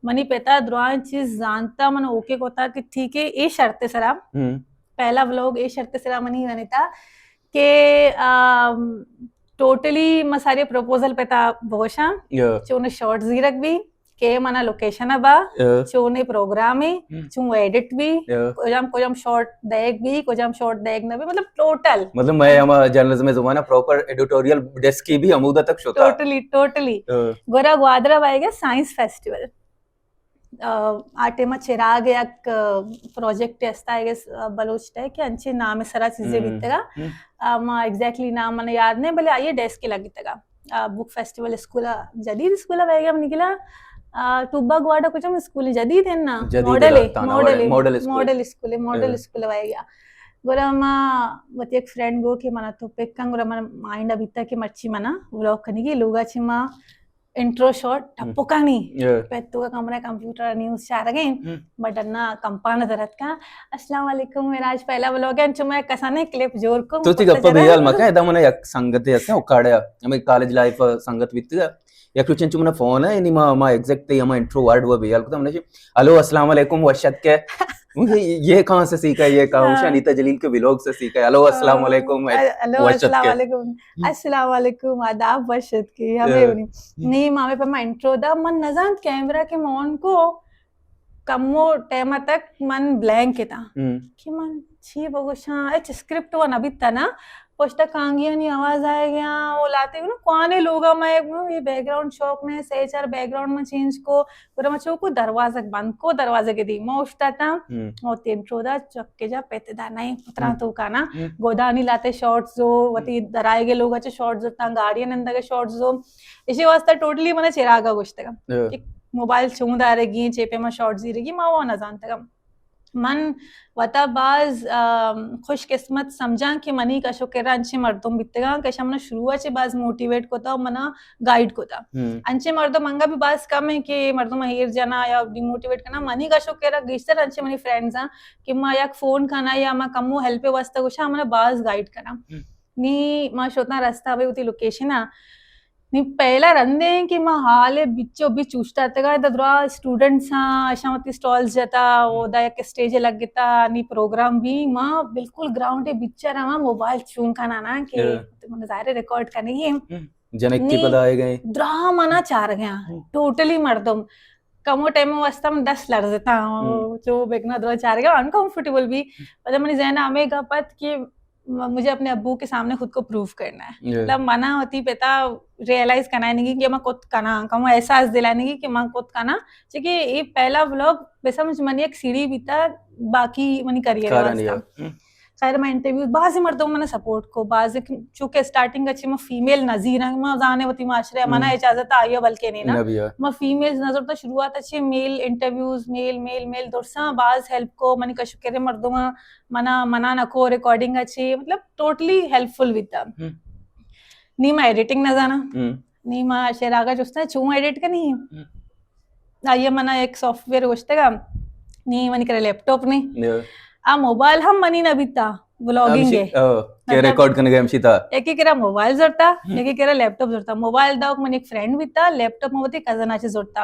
منی پت ء درائیں چیز زانتا، من اوکے کوتا کہ ٹھیک ہے، اے شرط ء سرا۔ ہم۔ پہلا ولاگ اے شرط ء سرا منی رنیتا کہ، آ، ٹوٹلی ما ساری پروپوزل پت ء بوشاں، یا۔ چون شارٹ زیرک بھی۔ کہ منا لوکیشن ء با، ہاں۔ چونے پروگرام ہے، ہم۔ چون ایڈٹ بھی، ہاں۔ کجام، کجام شارٹ دیگ بھی، کجام شارٹ دیگ نہ بھی، مطلب ٹوٹل۔ مطلب میں ہما جرنلزم زمانہ پراپر ایڈیٹوریل ڈیسک کی بھی ہمودا تک شتا۔ Totally, totally. ہاں۔ گورا گوادر ء بائیگا سائنس فیسٹیول۔ آ، آ ٹائم ء چراغ یک، آ، پروجیکٹ ہستا ہے، آ، بلوچ ٹیک کہ انچے نام سرا چیزیں ہم۔ بیتگا۔ ہم۔ آ، ما ایگزیکٹلی نام من یاد نہیں، بلے آئیے ڈیسک لگتگا۔ آ، بک فیسٹیول اسکول ء، جدید اسکول ء بئیگ ء منی گلا، آ، ٹوبا گواڈا کجام اسکول جدید ہے نا؟ جدید ماڈل ہے، ہے، تانا ماڈل والا ہے، ماڈل اسکول۔ ماڈل اسکول ہے، ماڈل ہاں۔ اسکول ء بئیگ ء۔ گڑا ما وتی ایک فرینڈ گو کہ منا تو پک کن، گڑا من مائنڈ ء بیتا کہ مرچی منا ولاگ کنگی لوگا چی ما انٹرو شاٹ ہم۔ ٹپکانی۔ ہاں۔ پہ تو کا کمرہ کمپیوٹر نیوز چارگیں۔ ہم۔ بٹ انا کمپان درت کا۔ السلام علیکم، میرا آج پہلا ولاگ ہے، انچو میں کسانے کلپ جوڑ کو تو تی گپا بیال مکا، ادا من یک سنگتے ہستیں، او کاڑیا، ہمیں کالج لائف سنگت بیتگا۔ یک روچ انچو منا فون ہے، یعنی ما، ما ایگزیکٹ تے ہما انٹرو ورڈ و بیال کتا، من چی، "الو، السلام علیکم، وش اتکے؟" یہ کہاں سے سیکھا، یہ کہاں سے؟ ہاں۔ انیتا جلیل کے ولاگ سے سیکھا ہے۔ "الو، السلام ہاں۔ علیکم، ال-، الو، وش اتکے۔" السلام علیکم۔ ہم۔ السلام علیکم، آداب، وش اتکے، ہمیں ہاں۔ ہونی۔ ہم۔ نی ما ہمیں پہ ما انٹرو دا، من نزانت کیمرہ کے مون کو، کمو ٹائم تک من بلینک اتاں۔ ہم۔ کہ من چی بگوشاں، ہچ اسکرپٹ و نہ بیتا نا، پشت کانگیانی آواز آئے گیا، او لاتے نو کوانے لوگا میں، نو یہ بیک گراؤنڈ شوق نے، سے چار بیک گراؤنڈ میں چینج کو، گڑا ما چو کو دروازگ بند کو، دروازگ دی ما اوشتاتا، ہم۔ او تی انٹرو دا چک کے جا پیتے دا نہیں، پترا ہم۔ تو کانا، ہم۔ گودانی لاتے شارٹس زو، وتی درائے گے لوگا چے شارٹس زو، تاں گاڑی نندگے شارٹس زو، اسی واسطہ ٹوٹلی منا چراغا گوشتگا۔ ہاں۔ کہ موبائل چون دارگی، چے پہ ما شارٹ زیرگی، ما وہ نہ زانتگم۔ من وتا باز، آم، خوش قسمت سمجھاں کہ منی کش و کرا انچیں مردم بیتگاں کہ اشاں منا شروع چے باز موٹیویٹ کتا و منا گائیڈ کتا۔ ہم۔ انچیں مردم انگا بھی باز کم ہیں کہ مردم ایر جنا یا ڈیموٹیویٹ کنا۔ منی کش و کرا گیشتر انچیں منی فرینڈز ہیں کہ ما یک فون کنا یا ما کمو ہیلپ واسطہ گوشاں، منا باز گائیڈ کنا۔ ہم۔ نی ما شوتاں رستہ بے وتی لوکیشن آ۔ نی پہلا رندیں کہ ما ہال بچو بچ اوشتاتگا، ادا درا اسٹوڈنٹس آں، اشاں وتی سٹالز جتا، او دا یک اسٹیج لگتا، نی پروگرام بھی، ما بالکل گراؤنڈ بچا رہا، موبائل چون کنا نا کہ ہاں۔ من ظاہر ریکارڈ کنگی۔ ہم۔ جنک کی نی پدا آئے گئے۔ درا منا چار گیا، ہم۔ ٹوٹلی مردم۔ کمو ٹائم واسطہ من دست لرزتا، ہم۔ چو بگنا درا چار گیا، انکمفرٹیبل بھی۔ پدا منی ذہن ہمیں گپت کہ م-، مجھے اپنے ابو کے سامنے خود کو پروو کرنا ہے۔ مطلب منا وتی پتا ریئلائز کنائینگی کہ من کت کناں، کمو احساس دلائینگی کہ من کت کناں۔ چونکہ یہ پہلا ولاگ بسمجھ منی ایک سیڑھی بیتا باقی منی کریئر واسطہ۔ خیر، من انٹرویوز، بعضی مردم منا سپورٹ کو، بعضی، چونکہ اسٹارٹنگ اچھے من فیمیل نظیر ہاں، من زانے وتی معاشرے منا اجازت آئی بلکہ نہیں نا۔ من فیمیلز نظر تو شروعات اچھے میل انٹرویوز، میل، میل، میل درساں باز ہیلپ کو، منی کشکرے مردم منا، منا نہ کو ریکارڈنگ اچھے، مطلب ٹوٹلی ہیلپ فل بیتا۔ نی ما ایڈیٹنگ نہ زانا، نی ما شیراگا جستا چون ایڈیٹ کنی۔ آئیے منا ایک سافٹ ویئر گوشتگا، نی منی کرا لیپ ٹاپ نہیں۔ آ موبائل ہم منی نہ بیتا، ولاگنگ ہے۔ کہ مطلب ریکارڈ کنگا ہمشی تا۔ ایک کرا موبائل زرتا، ایک کرا لیپ ٹاپ زرتا۔ موبائل دا منی ایک فرینڈ بیتا، لیپ ٹاپ موتی کزن آچے زرتا۔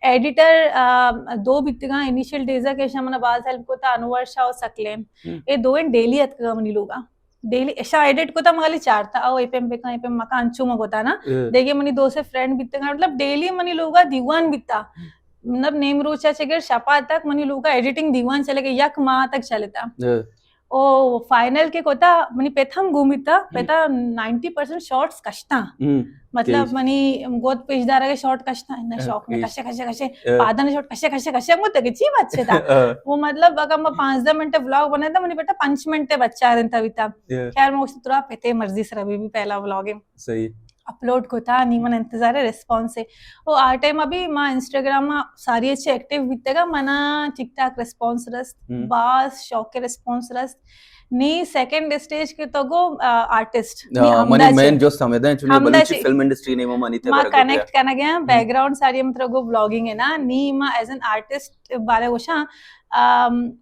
ایڈیٹر، آ، دو بیتگاں انیشل ڈیزا کہ شمنا باز ہیلپ کوتا، انور شاہ و سکلیم۔ اے دوئیں ڈیلی اتکگا منی لوگا۔ ڈیلی اشاں ایڈٹ کتا، مغالی چارتا، او اے پیم بکن، اے پیم مکن، انچو ما کتا نا۔ دیگے منی دو سے فرینڈ بیتگاں، مطلب ڈیلی منی لوگا دیوان بیتا۔ مطلب نیم روچا چگر شپا تک منی لوگا ایڈیٹنگ دیوان چلے گئے، یک ماہ تک چلتا۔ او فائنل کے کتا، منی پت ہم گومیتا، پتا نائنٹی پرسینٹ شارٹس کشتا۔ مطلب منی گوت پیش دارگے شارٹ کشتا، نہ شوق میں کشے، کشے، کشے، پادن شارٹ کشے، کشے، کشے، مو تگے چی بچے تا۔ وہ مطلب اگر میں پانزدہ منٹ ولاگ بنے تا، منی بیٹا پنچ منٹ بچا رہتا بیتا۔ خیر، میں اس طرح پتے مرضی سر ابھی بھی پہلا ولاگ ہے۔ صحیح۔ اپلوڈ کتا، نی من انتظار ہے ریسپانس ہے۔ او آ ٹائم ابھی ما انسٹاگرام ما ساری اچھے ایکٹیو بیتگا، منا ٹھیک ٹھاک ریسپانس رست، باز شوق کے ریسپانس رست۔ نی سیکنڈ اسٹیج کے تو گو، آ، آرٹسٹ۔ نی ہمدا منی مین جو سمجھدا ہے، چونکہ بلوچی فلم انڈسٹری نے وہ مانی تے ما کنیکٹ کرنا گیا، بیک گراؤنڈ ساری ہم ترا گو ولاگنگ ہے نا، نی ما ایز این آرٹسٹ بارے وشاں،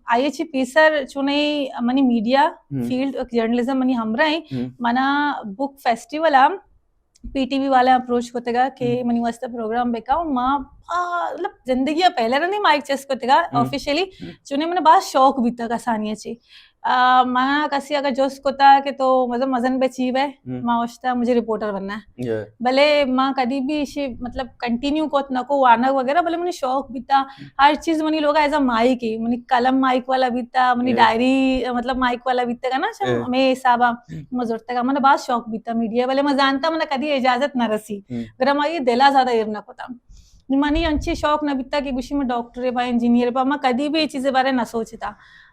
آئی اچھی پیسر چونی منی میڈیا فیلڈ، جرنلزم منی ہمراہ ہیں، منا بک فیسٹیول ہم پی ٹی وی والا اپروچ کتگا کہ منی واسطہ پروگرام بکاؤ۔ ما، آ، مطلب زندگی پہلے رندی مائک چیس کتگا آفیشلی، چونی من باز شوق بیتا کسانی چی۔ آ، ما کسی اگر جست کتا کہ تو مزن، مزن بے چی بے، ما اشتا مجھے رپورٹر بننا ہے۔ بلے ما کدی بھی اسی مطلب کنٹینیو کوت نہ کو وانگ وغیرہ، بلے منی شوق بیتا، ہر چیز منی لوگا ایز ا مائک ہی، منی قلم مائک والا بیتا، منی ڈائری مطلب مائک والا بیتا کا نا، ہمیں حسابا۔ ما زرتگا، من باز شوق بیتا میڈیا، بلے ما زانتا من کدی اجازت نہ رسی۔ گڑا ما یہ دلا زیادہ ایر نہ کتا۔ منی انچی شوق نہ بیتا کہ گوشی من ڈاکٹر با، انجینئر با، ما کدی بھی یہ چیز بارے نہ سوچتا۔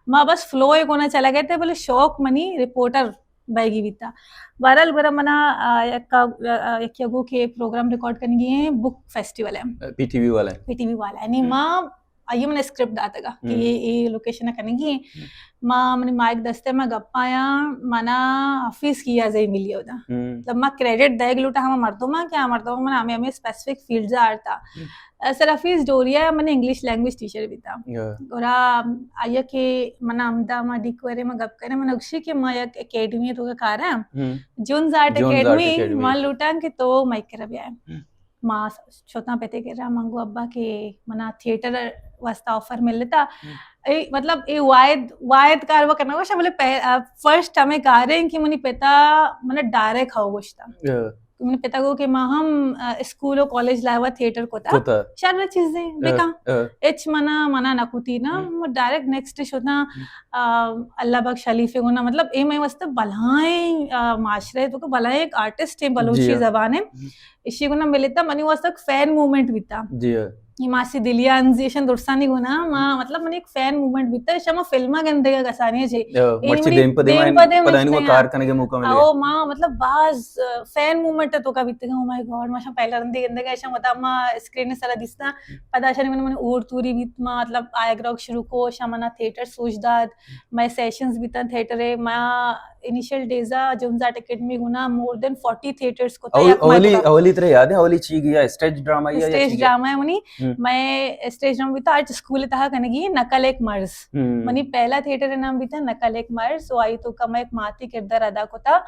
ما بس فلو گونا چلا گئے تھے، بلے شوق منی رپورٹر بائیگی بیتا۔ بہرحال گڑا منا، آ، یک، آ، یک یگو کے پروگرام ریکارڈ کنگی ہیں، بک فیسٹیول ہے۔ پی ٹی وی والا ہے۔ پی ٹی وی والا ہے۔ نہیں، ما آئیے من اسکرپٹ داتگا کہ یہ، یہ لوکیشن کنگی ہیں۔ ما منی مائک دستے، ما گپایاں، منا حفیظ کیا زئی ملی ہوتا۔ مطلب ما کریڈٹ دے گلوٹا ہما مردم کہ آ مردم من ہمیں، ہمیں اسپیسیفک فیلڈز آرتا۔ سر حفیظ ڈوریا من انگلش لینگویج ٹیچر بیتا۔ گڑا آیا کہ من ہمدا ما ڈیکورے ما گپ کرے، من اگشی کہ ما یک اکیڈمی تو کارا، جونز آرٹ اکیڈمی، ما لوٹاں کہ تو مائک کرا بیائے۔ ما شتاں پتے کرا، من گو ابا کہ منا تھیٹر واسطہ آفر ملتا۔ اے مطلب اے واحد، واحد کار وہ کرنا گوشا، بلے فرسٹ ہمیں کاریں کہ منی پتا منا ڈائریکٹ ہو گوشتا۔ منی پتا گو کہ ما ہم، آ، اسکول و کالج لائوا تھیٹر کتا۔ شر چیزیں بکاں۔ اچ منا، منا نہ کتی نا، ما ڈائریکٹ نیکسٹ شتاں، آ، اللہ بخش حلیفے گونا، مطلب اے میں واسطے بلائیں، آ، معاشرے تو کہ بلائیں ایک آرٹسٹ ہیں بلوچی زبان ہے۔ اشی گونا ملتا، منی واسطہ ایک فین موومنٹ بیتا۔ جی ہاں۔ یہ ماسی دلیانزی اشن درسانی گونا، ما، مطلب، من ایک فین موومنٹ بیتا، اشا ما فلما گندگا کسانی چے۔ مرچی دیم پہ دیم، دیم پہ دیم پدا اینو کار کنگے موقع ملے۔ او ما، مطلب، باز، آ، فین موومنٹ تو کا بیتگا، او مائی گاڈ، ما شا پہلا رندی گندگا، اشا مطلب ما اسکرین سرا دیستا، پدا اشا من، من اور توری بیت، ما، مطلب، آیا گروک شروع کو، اشا منا تھیٹر سوچ داد، مئے سیشنز بیتن تھیٹر ء، ما انیشل ڈیز ء جونز آرٹ اکیڈمی گونا مور دین فورٹی تھیٹرز کتا۔ اولی، اولی ترے یاد ہے، اولی چی گیا؟ اسٹیج ڈرامہ یا اسٹیج ڈرامہ ہے منی۔ مئے اسٹیج ڈرامہ بیتا آرٹ اسکول تہا کنگی، نقل ایک مرض۔ منی پہلا تھیٹر نام بیتا نقل ایک مرض، و آئی تو کم ایک ماتی کردار ادا کتا۔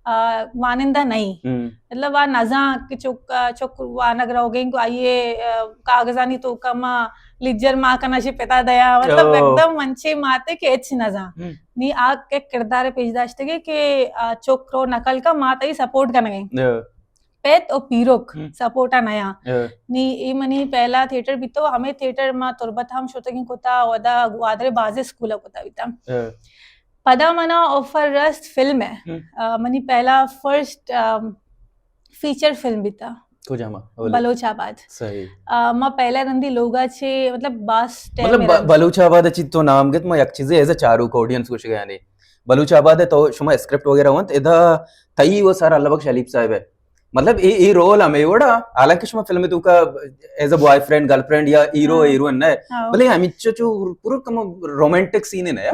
آ، وانندہ نہیں۔ مطلب، آ نزاں کہ چک، آ، چک وانگ روگیں کو آئیے، آ، کاغذانی تو کما لیجر ما کنا شی پتا دیا۔ مطلب، ایک دم منچے ماتے کہ اچ نزاں۔ نی آ کہ کردار پیش داشتگے کہ، آ، چک رو نقل کا ما تئی سپورٹ کنگے۔ پت او پیروک سپورٹا نیا۔ نی اے منی پہلا تھیٹر بیتو، ہمیں تھیٹر ما تربت ہم شتگیں کتا، ودا گوادر بازے اسکول کتا بیتا۔ پدا منا آفر رست فلم ءِ۔ ہم۔ آ، منی پہلا فرسٹ، آ، فیچر فلم بیتا۔ کجام ءَ؟ بلوچ آباد۔ صحیح۔ آ، ما پہلا رندی لوگا چے، مطلب، باز ٹائم مطلب، ءَ ب-، رند۔ بلوچ آباد ءَ چی تو نام گت، ما یک چیزے ایز اے چاروک آڈینس گوشگ ءَ یعنی بلوچ آباد ءَ تو شما اسکرپٹ وغیرہ ونت، ادا تئی و سر اللہ بخش حلیف صاحب ءِ۔ مطلب، اے، اے رول ہمے وڑا، حالانکہ شما فلم ءِ توکا as a boy friend, girl friend یا ہیرو، ہاں۔ ہیروئن نہ، ہاں۔ بلے ہمینچو چو پورا کم رومانٹک سین ہے نا یار۔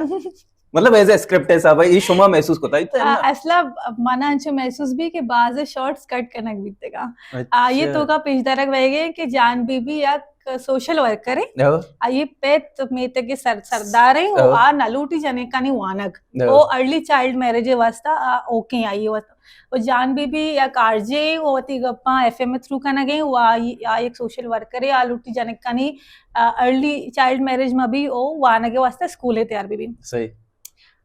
مطلب، ایز اے اسکرپٹ حساب ءَ، اے شما محسوس کتا ایت آ، نا؟ اصلا منا انچو محسوس بی کہ باز شاٹس کٹ کنگ بیتگا۔ آ، اے اچھا۔ توکا پیش دارگ بئیگے کہ جان بی بی یک سوشل ورکر ہے۔ ہاں۔ آ، اے پت میتگ سر-، سردار ہے، ہاں۔ آ نلوٹی جنکانی وانگ۔ ہاں۔ او ارلی چائلڈ میرج واسطہ، آ، اوکے آئی واسطہ۔ و جان بی بی یک آر جے، او وتی گپاں ایف ایم ءِ تھرو کنگ ءَ، و آ، آ یک سوشل ورکر ہے، آ لوٹی جنکانی، آ، ارلی چائلڈ میرج ما بی، او وانگ ءِ واسطہ اسکول ءَ تیار بی بی۔ صحیح۔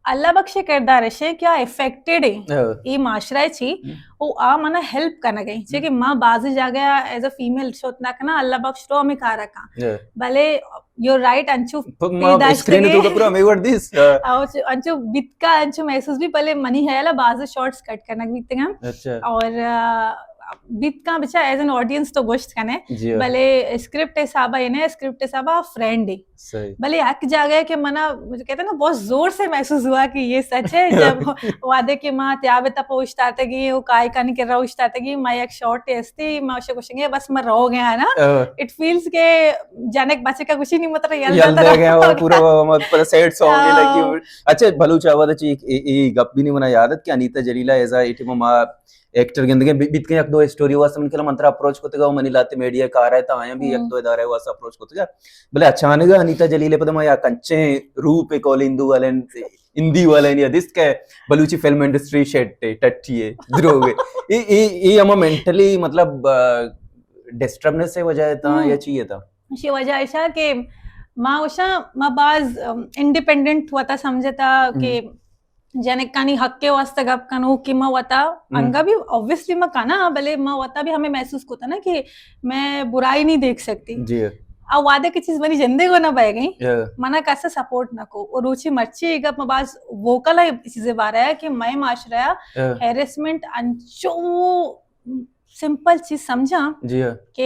اللہ بخش ءِ کردار اش ہے کہ آ افیکٹڈ ہے، ہاں۔ اے معاشرہ ءَ چی، ہم۔ او آ منا ہیلپ کنگ ءَ، چی ہم۔ کہ ما بعضی جاگہ ایز اے فیمیل شوت نہ کنا، اللہ بخش رو ہمیں کارا کن۔ ہاں۔ بلے یو رائٹ، انچو پ-، ما پیداشتگی۔ اسکرین تو پورا ہمیں وڑ دیس۔ ہاں۔ او چ-، انچو بیتکا، انچو محسوس بی، بلے منی خیال ءَ باز شاٹس کٹ کنگ بیتگا۔ اچھا۔ اور، آ، بیتکا بچا ایز این آڈینس تو گوشت کنے، جی ہاں۔ بلے اسکرپٹ حساب ءَ نہ، اسکرپٹ حساب ءَ فرینڈ ہے۔ صحیح۔ بلے یک جاگہ ہے کہ منا، کہتے ہیں نا، بہت زور سے محسوس ہوا کہ یہ سچ ہے۔ جب وعدے کہ ما تیاب تپ اوشتاتگی، وہ کائے کانی کرا اوشتاتگی، ما یک شاٹ استی، ما اسے گوشنگے، بس ما رو گیا نا۔ ہاں۔ اٹ فیلز کہ جنک بچے کا گوشی نہیں، مطلب، یل یل دے گیا، وہ پورا، وہ، مطلب، سیڈ سانگ ہی لگی۔ ہاں۔ اچھا، بلوچ آباد چی ایک، اے، اے گپ بھی نہیں منا یاد ہے کہ انیتا جلیلہ ایز اے ٹیم ما ایکٹر گندگیں بی-، بیت کہ یک دو اسٹوری واسطہ من کلا منتر اپروچ کتگا و منی لاتے میڈیا کار ہے تا آیاں بھی ہم۔ یک دو ادارے واسطہ اپروچ کتگا۔ بلے اچانک انیتا جلیل پدا ما یک انچیں روپ کول ہندو والے، ہندی والے نے دیست کہ بلوچی فلم انڈسٹری شیٹ ہے، ٹٹی ہے، دروگ ہے۔ اے، اے، اے ہما مینٹلی مطلب، آ، ڈسٹربنس ہے وجہ ہے تا ہم۔ یا چی ہے تا؟ شی وجہ ایشا کہ ما وشا ما باز، ام، انڈیپینڈنٹ وتا سمجھتا کہ ہم۔ جنکانی حق کے واسطہ گپ کنو کہ ما وتا ہم۔ انگا بھی اوبویسلی ما کنا، بلے ما وتا بھی ہمیں محسوس کوتا نا کہ میں برائی نہیں دیکھ سکتی۔ جی۔ آ وعدے کی چیز منی جندے کو نہ بہ گئی۔ یا۔ منا کسا سپورٹ نہ کو۔ اور روچی مرچی گپ ما باز ووکل ہے اس چیزے بارے ہے کہ میں معاشرہ یا۔ ہیرسمنٹ انچو سمپل چیز سمجھاں جی ہاں۔ کہ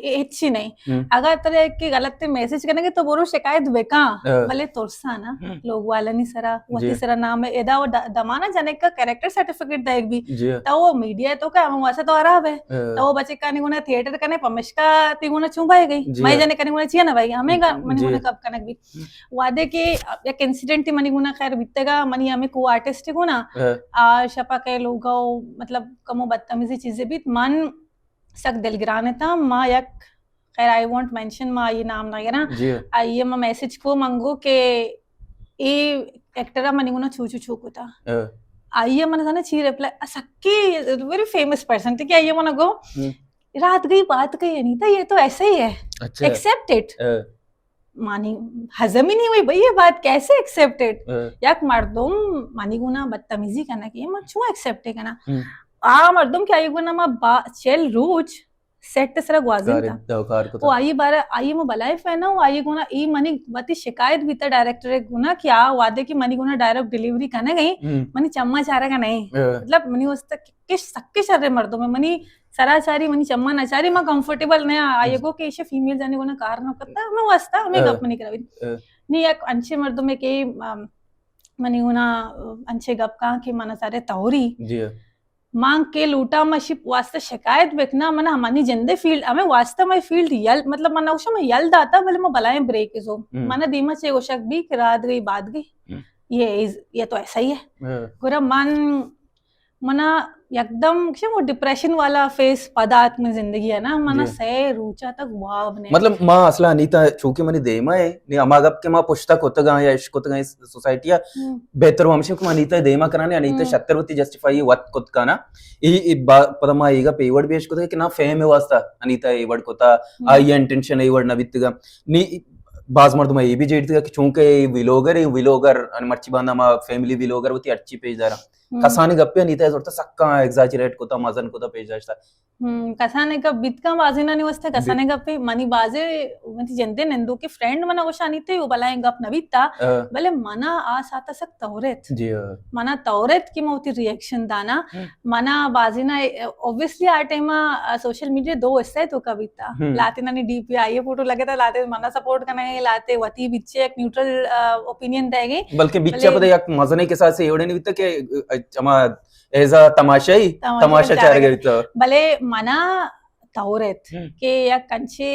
اے ہچی نہیں۔ ہم۔ اگر ترے کہ غلط میسج کرنے کے تو برو شکایت بکاں، ہاں۔ بلے ترسا نا، ہم۔ لوگ والانی سرا، وتی جی۔ سرا نام ہے، ادا و د-، دمانا جنک کا کریکٹر سرٹیفکیٹ دیگ بھی۔ جی ہاں۔ تو وہ میڈیا تو کا ہم واسطہ تو خراب ہے۔ ہاں۔ تو وہ بچے کا نہیں گنا تھیٹر کنے پمشکا تی گنا چون بھائی گئی۔ جی میں ہاں۔ جنے کنے گنا چیا نہ بھائی، ہمیں گا، ہم، منی جی۔ گنا کب کنک بھی۔ وعدے کہ یک انسیڈنٹ منی گنا خیر بیتگا، منی ہمیں کو آرٹسٹ گنا۔ ہاں۔ آ شپا کے لوگا و مطلب کمو بدتمیزی چیزے بیت، من سک دلگران اتاں، ما یک، خیر، I won't mention، ما آئی نام نہ گراں۔ جی۔ آئی ما میسج کو منگو کہ اے ایکٹر منی گنا چو چو چو کتا۔ ہاں۔ آئی من زانا چی ریپلائی، سکی ویری فیمس پرسن، ٹھیک ہے، آئی من گو، ہم۔ رات گئی بات گئی انیتا، یہ تو ایسا ہی ہے۔ اچھا۔ Accept it. ہاں۔ مانی ہضم ہی نہیں ہوئی بھئی، یہ بات کیسے ایکسپٹڈ؟ ہاں۔ یک مردم مانی گنا بدتمیزی کنا کہ من چون ایکسپٹ کنا؟ ہم۔ آ مردم کہ آئی گنا ما با-، چل روچ سیٹ سرا گوازینتا۔ کار کتا۔ او آئی بارا، آئی ما بلائے فین ہو، آئی گنا ای منی وتی شکایت بیتا ڈائریکٹر گنا کہ آ وعدے کہ منی گنا ڈائریکٹ ڈیلیوری کنے گئی، ہم۔ منی چما چارا کا نہیں۔ ہاں۔ مطلب منی واسطہ کش، سکے شر مردم ہے، منی سرا چاری، منی چما نہ چاری، ما کمفرٹیبل نہ آں۔ آئی گو کہ ایشی فیمیل جنے گنا کار نہ کرتا، ہمیں واسطہ، ہمیں ہاں۔ گپ منی کراوی۔ ہاں۔ نی یک انچے مردم ہے کہ، ام، منی گنا انچے گپ کاں کہ منا سارے توری۔ جی۔ مان کے لوٹا ما شپ واسطہ شکایت بکنا، منا ہمانی جندے فیلڈ، ہمیں واسطہ میں فیلڈ یل، مطلب منا اوشا میں یل داتا، بلے ما بلائیں بریک زو۔ ہم۔ منا دیما چے گوشک بھی کہ رات گئی، بات گئی۔ ہم۔ یہ از، یہ تو ایسا ہی ہے۔ ہاں۔ گورا من منا یکدم کشے وہ ڈپریشن والا فیس پدا ات من زندگی ہے نا، منا جی۔ سے روچا تک واب نے۔ مطلب ما اصلا انیتا چونکہ منی دیما ہے، نی ہما گپ کہ ما پشتا کتگاں یا عشق کتگاں اس سوسائٹی ءَ، ہم۔ بہتر وہ ہمیشہ کہ ما انیتا دیما کرانے، انیتا ہم۔ شتر وتی جسٹیفائی وت کت کنا۔ ای، ای با-، پدا ما ایگا پیوڑ بیش کتگا کہ نا فہم واسطہ انیتا ایوڑ کتا، ہم۔ آئی انٹینشن ایوڑ نہ بیتگا۔ نی باز مردم ای بھی جیڑتگا کہ چونکہ ای ویلوگر، ای ویلوگر، ان مرچی باندا ما فیملی ویلوگر وتی ہرچی پیش دارا۔ کسانیں گپے انیتا ء زرتا سکاں ایگزاجریٹ کتا، مزن کتا، پیش داشتا۔ ہم، کسانیں گپ بیت کن بازینانی واسطہ، کسانیں گپے منی بازے وتی جندے نندوکے فرینڈ منا گوشانیتے، او بلائیں گپ نہ بیتا، بلے منا آ ساعتا سک تورت۔ جی ہاں۔ منا تورت کہ من وتی ریئیکشن دانا۔ منا بازینا، اوبویسلی آ ٹائما سوشل میڈیا دو حصہ توکا بیتا۔ لاتینانی ڈی پی آئی فوٹو لگتا، لاتے منا سپورٹ کنگے، لاتے وتی بچے یک نیوٹرل اوپینین دے گے۔ بلکہ بچے پتہ یک مزنے کے ساتھ سے ایوڑے نہیں بیتا کہ ہما ایزا تماشائی، تماشا چار گئی تو۔ بلے منا تورت کہ یک انچے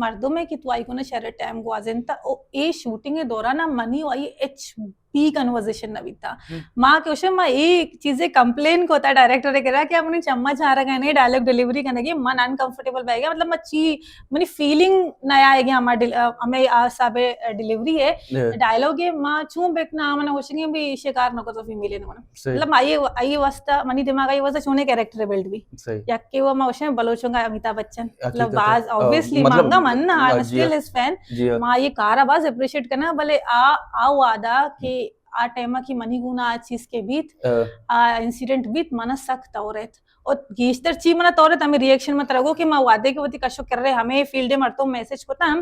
مردمے کہ تو آئی گونا شر ٹائم گوازینتا، او اے شوٹنگ دوران منی و آئی اچ بی کنورزیشن نہ بیتا۔ ما کہ اوشے ما اے چیزے کمپلین کوتا ڈائریکٹر کرا کہ اپنی چما چارگا نے ڈائلاگ ڈیلیوری کنگے من انکمفرٹیبل بہ گیا، مطلب ما چی منی فیلنگ نہ آئے گیا، ہما ڈل-، ہمیں آ حساب ڈیلیوری ہے۔ ڈائلاگ ہے ما چون بکنا من ہوشنگے بھی شکار نہ کو تو فیمیل ہے۔ مطلب آئی، آئی واسطہ منی دماغ آئی واسطہ چونے کریکٹر بلڈ بھی۔ یک کہ وہ ما اوشیں بلوچوں کا امیتابھ بچن، مطلب باز اوبویسلی مانگا من نا، I am still his fan. ما یہ کارا باز اپریشیٹ کرنا، بلے آ آ وعدہ کہ آ ٹائما کہ منی گونا آ چیز کے بیت، آ انسیڈنٹ بیت، منا سخت تورت۔ اور گیشتر چی منا تورت ہمیں ریئیکشن میں ترگو کہ ما وعدے کے وتی کشو کر رہے ہمیں فیلڈ مردم میسج کتا ہم۔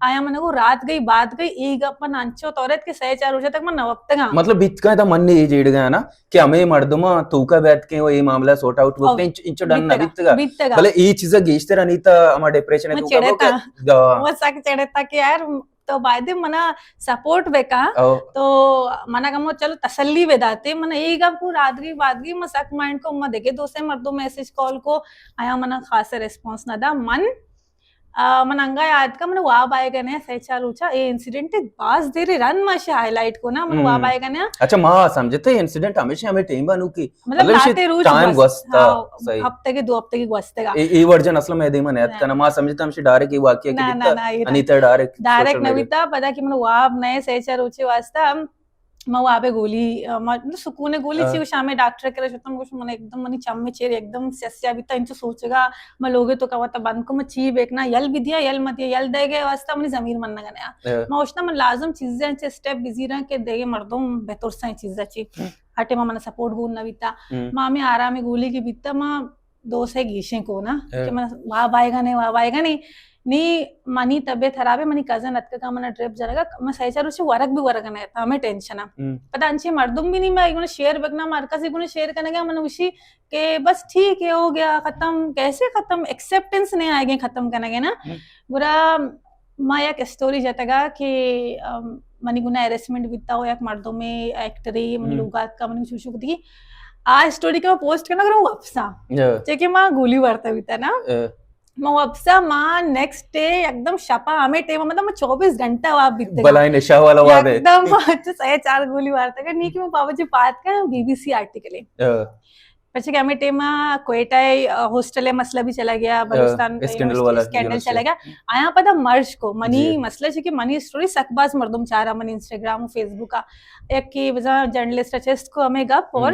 آیا من گو رات گئی بات گئی، ای گپ من انچو تورت کہ سہ چار روچہ تک من نوپتگا۔ مطلب بیت کا تھا من نے یہ جیڑ گیا نا کہ ہمیں مردماں توکا بیت کے وہ یہ معاملہ سارٹ آؤٹ بکتے، انچو ڈن نہ بیتگا۔ بلے یہ چیزا گیشتر انیتا ہما ڈپریشن ہے توکا۔ وہ سک چڑھتا کہ یار تو بایدے منا سپورٹ بکا۔ تو منا کمو چلو تسلی بداتے، منا اے گپ کو رات گئی بات گئی، ما سک مائنڈ کو، ما دگے دوستیں مردم میسج کال کو، آیا منا خاص ریسپانس نہ دا۔ من من انگا یاد کا من واب آئے گنے سہ چار روچا اے انسیڈنٹ باز دیر رن ما شے ہائی لائٹ کو نا، من واب آئے گنے۔ اچھا، ما سمجھتے انسیڈنٹ ہمیشہ ہمیں ٹائم بانو کی مطلب لاتے روچ ٹائم گوستا۔ ہفتے کے دو ہفتے کی گوستے گا۔ اے ورژن اصل میں دیما نیت کنا، ما سمجھتا ہمشی ڈائریکٹ یہ واقعہ کی بیتا، انیتا ڈائریکٹ ڈائریکٹ نہ بیتا۔ پدا کہ من واب نئے سہ چار روچے واسطہ ہم ما وابے گولی، ما سکون گولی چی شامے ڈاکٹر کرے شتم گوش من ایک دم منی چم چیر ایک دم سیاسیا بیتا، انچو سوچگا ما لوگے تو کوا تا بند کو، ما چی بیکنا، یل بھی دیا، یل مت دیا، یل دے گئے واسطہ منی ضمیر من نہ گنیا۔ ما اوشنا من لازم چیزیں چے سٹیپ بزیراں کہ دے مردم بہتر سائیں چیزا چی۔ ہر ٹائم من سپورٹ گون نہ بیتا۔ ما ہمیں آرام گولی کی بیتا، ما دو سے گیشیں کو نا کہ من واب آئے گا نہیں، واب آئے گا نہیں۔ نی منی طبیعت خراب ہے، منی کزن اتکا کا من ٹرپ جنگا، من سہ چار روچے ورگ بھی ورگ نہ تا، ہمیں ٹینشن ہے۔ پتہ انچے مردم بھی نہیں، میں ایگونا شیئر بکنا، مر کسی گونا شیئر کرنے گیا، من وشی کہ بس ٹھیک ہے، ہو گیا ختم۔ کیسے ختم؟ ایکسپٹنس نہیں آئے گے ختم کرنے گے نا۔ برا ما یک اسٹوری جتگا کہ منی گنا ہیرسمنٹ بیتا ہو، یک مردمے ایکٹرے منی لوگا اتکا منی شوشو کتی۔ آ اسٹوری کہ ما پوسٹ کرنا کرو واپسا، چے کہ ما گولی وارتا بیتا نا۔ ما واپسا ما نیکسٹ ڈے ایک دم شپا ہمیں ٹائم مطلب ما چوبیس گھنٹہ واب بیتا۔ بلائیں نشہ والا واب ہے۔ ایک دم سہ چار گولی وارتا کہ نہیں کہ ما بابا جی بات کا بی بی سی آرٹیکل ہے۔ پچھے کہ ہمیں ٹائم کوئٹہ ہاسٹل مسئلہ بھی چلا گیا، بلوچستان اسکینڈل والا اسکینڈل چلا گیا۔ آیا پتہ مرچ کو منی مسئلہ چی کہ منی اسٹوری سک باز مردم چارا منی انسٹاگرام و فیس بک آ، یک کہ بزاں جرنلسٹ چست کو ہمیں گپ اور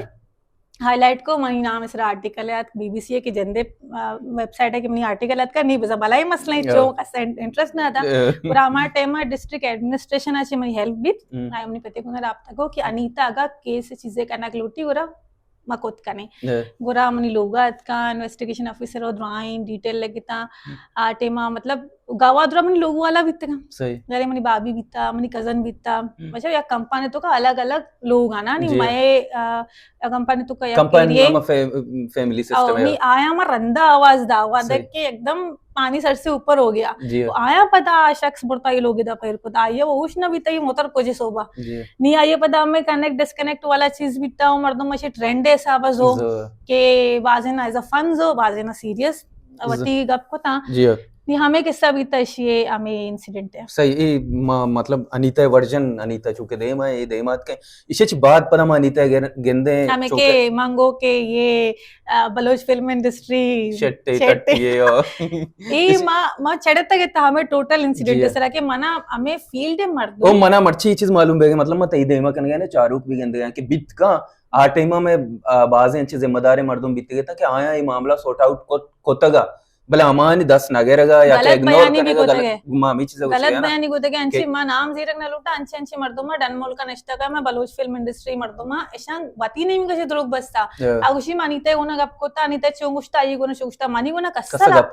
ہائی لائٹ کو منی نام اس آرٹیکل ہے بی بی سی ہے کہ جندے ویب سائٹ ہے کہ منی آرٹیکل اتکا نہیں بزاں بلائی مسئلہ ہے چو کس انٹرسٹ نہ تھا۔ اور ہمارا ٹائم ڈسٹرکٹ ایڈمنسٹریشن آ چی منی ہیلپ بیت، آیا منی پتے کو رابطہ کو کہ انیتا اگا کیس چیزیں کنک لوٹی اور مکت کنے۔ گڑا منی لوگا اتکا انویسٹیگیشن آفیسر و درائیں ڈیٹیل لگتا۔ آ ٹائما مطلب گوادر منی لوگ والا بیتگا۔ صحیح۔ یعنی منی بابی بیتا، منی کزن بیتا۔ مطلب یک کمپانی تو کا الگ الگ لوگ آنا، نہیں مئے کمپانی تو کا یک کمپانی فیملی سسٹم ہے۔ نہیں آیا ما رندا آواز دا، آواز دیکھ کے ایک دم پانی سر سے اوپر ہو گیا۔ آیا پتا شخص برتا یہ لوگ دا پیر کو دا، یہ وہ اوش نہ بیتا یہ موتر کو جی صوبہ۔ نہیں آئیے پدا ہمیں کنیکٹ ڈسکنیکٹ والا چیز بیتا ہو، مردم مشے ٹرینڈ حساب زو کہ بازے نا ایز اے فن زو، بازے نا سیریس وتی گپ کو تا۔ جی ہاں۔ نی ہمیں قصہ بیتا اشی ہمیں انسیڈنٹ ہے۔ صحیح، اے ما مطلب انیتا ورژن، انیتا چونکہ دیما ہے، اے دیمات کے اشی چی بعد پدا ما انیتا گندے ہمیں کہ مانگو کہ یہ بلوچ فلم انڈسٹری شٹے ٹٹی ہے۔ اے ما ما چڑھتا گتا ہمیں ٹوٹل انسیڈنٹ سرا کہ منا ہمیں فیلڈ مردم او منا مرچی یہ چیز معلوم بے گا، مطلب ما تئی دیما کن گیا نا چاروک بھی گندے گا کہ بیت کا آ ٹائما میں بازیں انچے ذمہ داریں مردم بیتے گتا کہ آیا یہ معاملہ سارٹ آؤٹ کتگا۔ بلے ہمانی دست نہ گرگا یا کہ غلط اگنور بیانی بھی کنگا، کتگ غلط، ہے۔ ما ہمیں چیزا گوشت غلط ہے نا بیانی کتگ ہے۔ انچی کہ ما نام زیرگ نہ لوٹا، انچی انچی مردم ڈن ملک نشتگ، میں بلوچ فلم انڈسٹری مردم، اشان وتی نیم کسی دروگ بستا۔ ہاں۔ اگوشی منی تے گونا گپ کتا، نی تے چون گوشتا، یہ گونا چون گوشتا، منی گونا کسا کسا گپ۔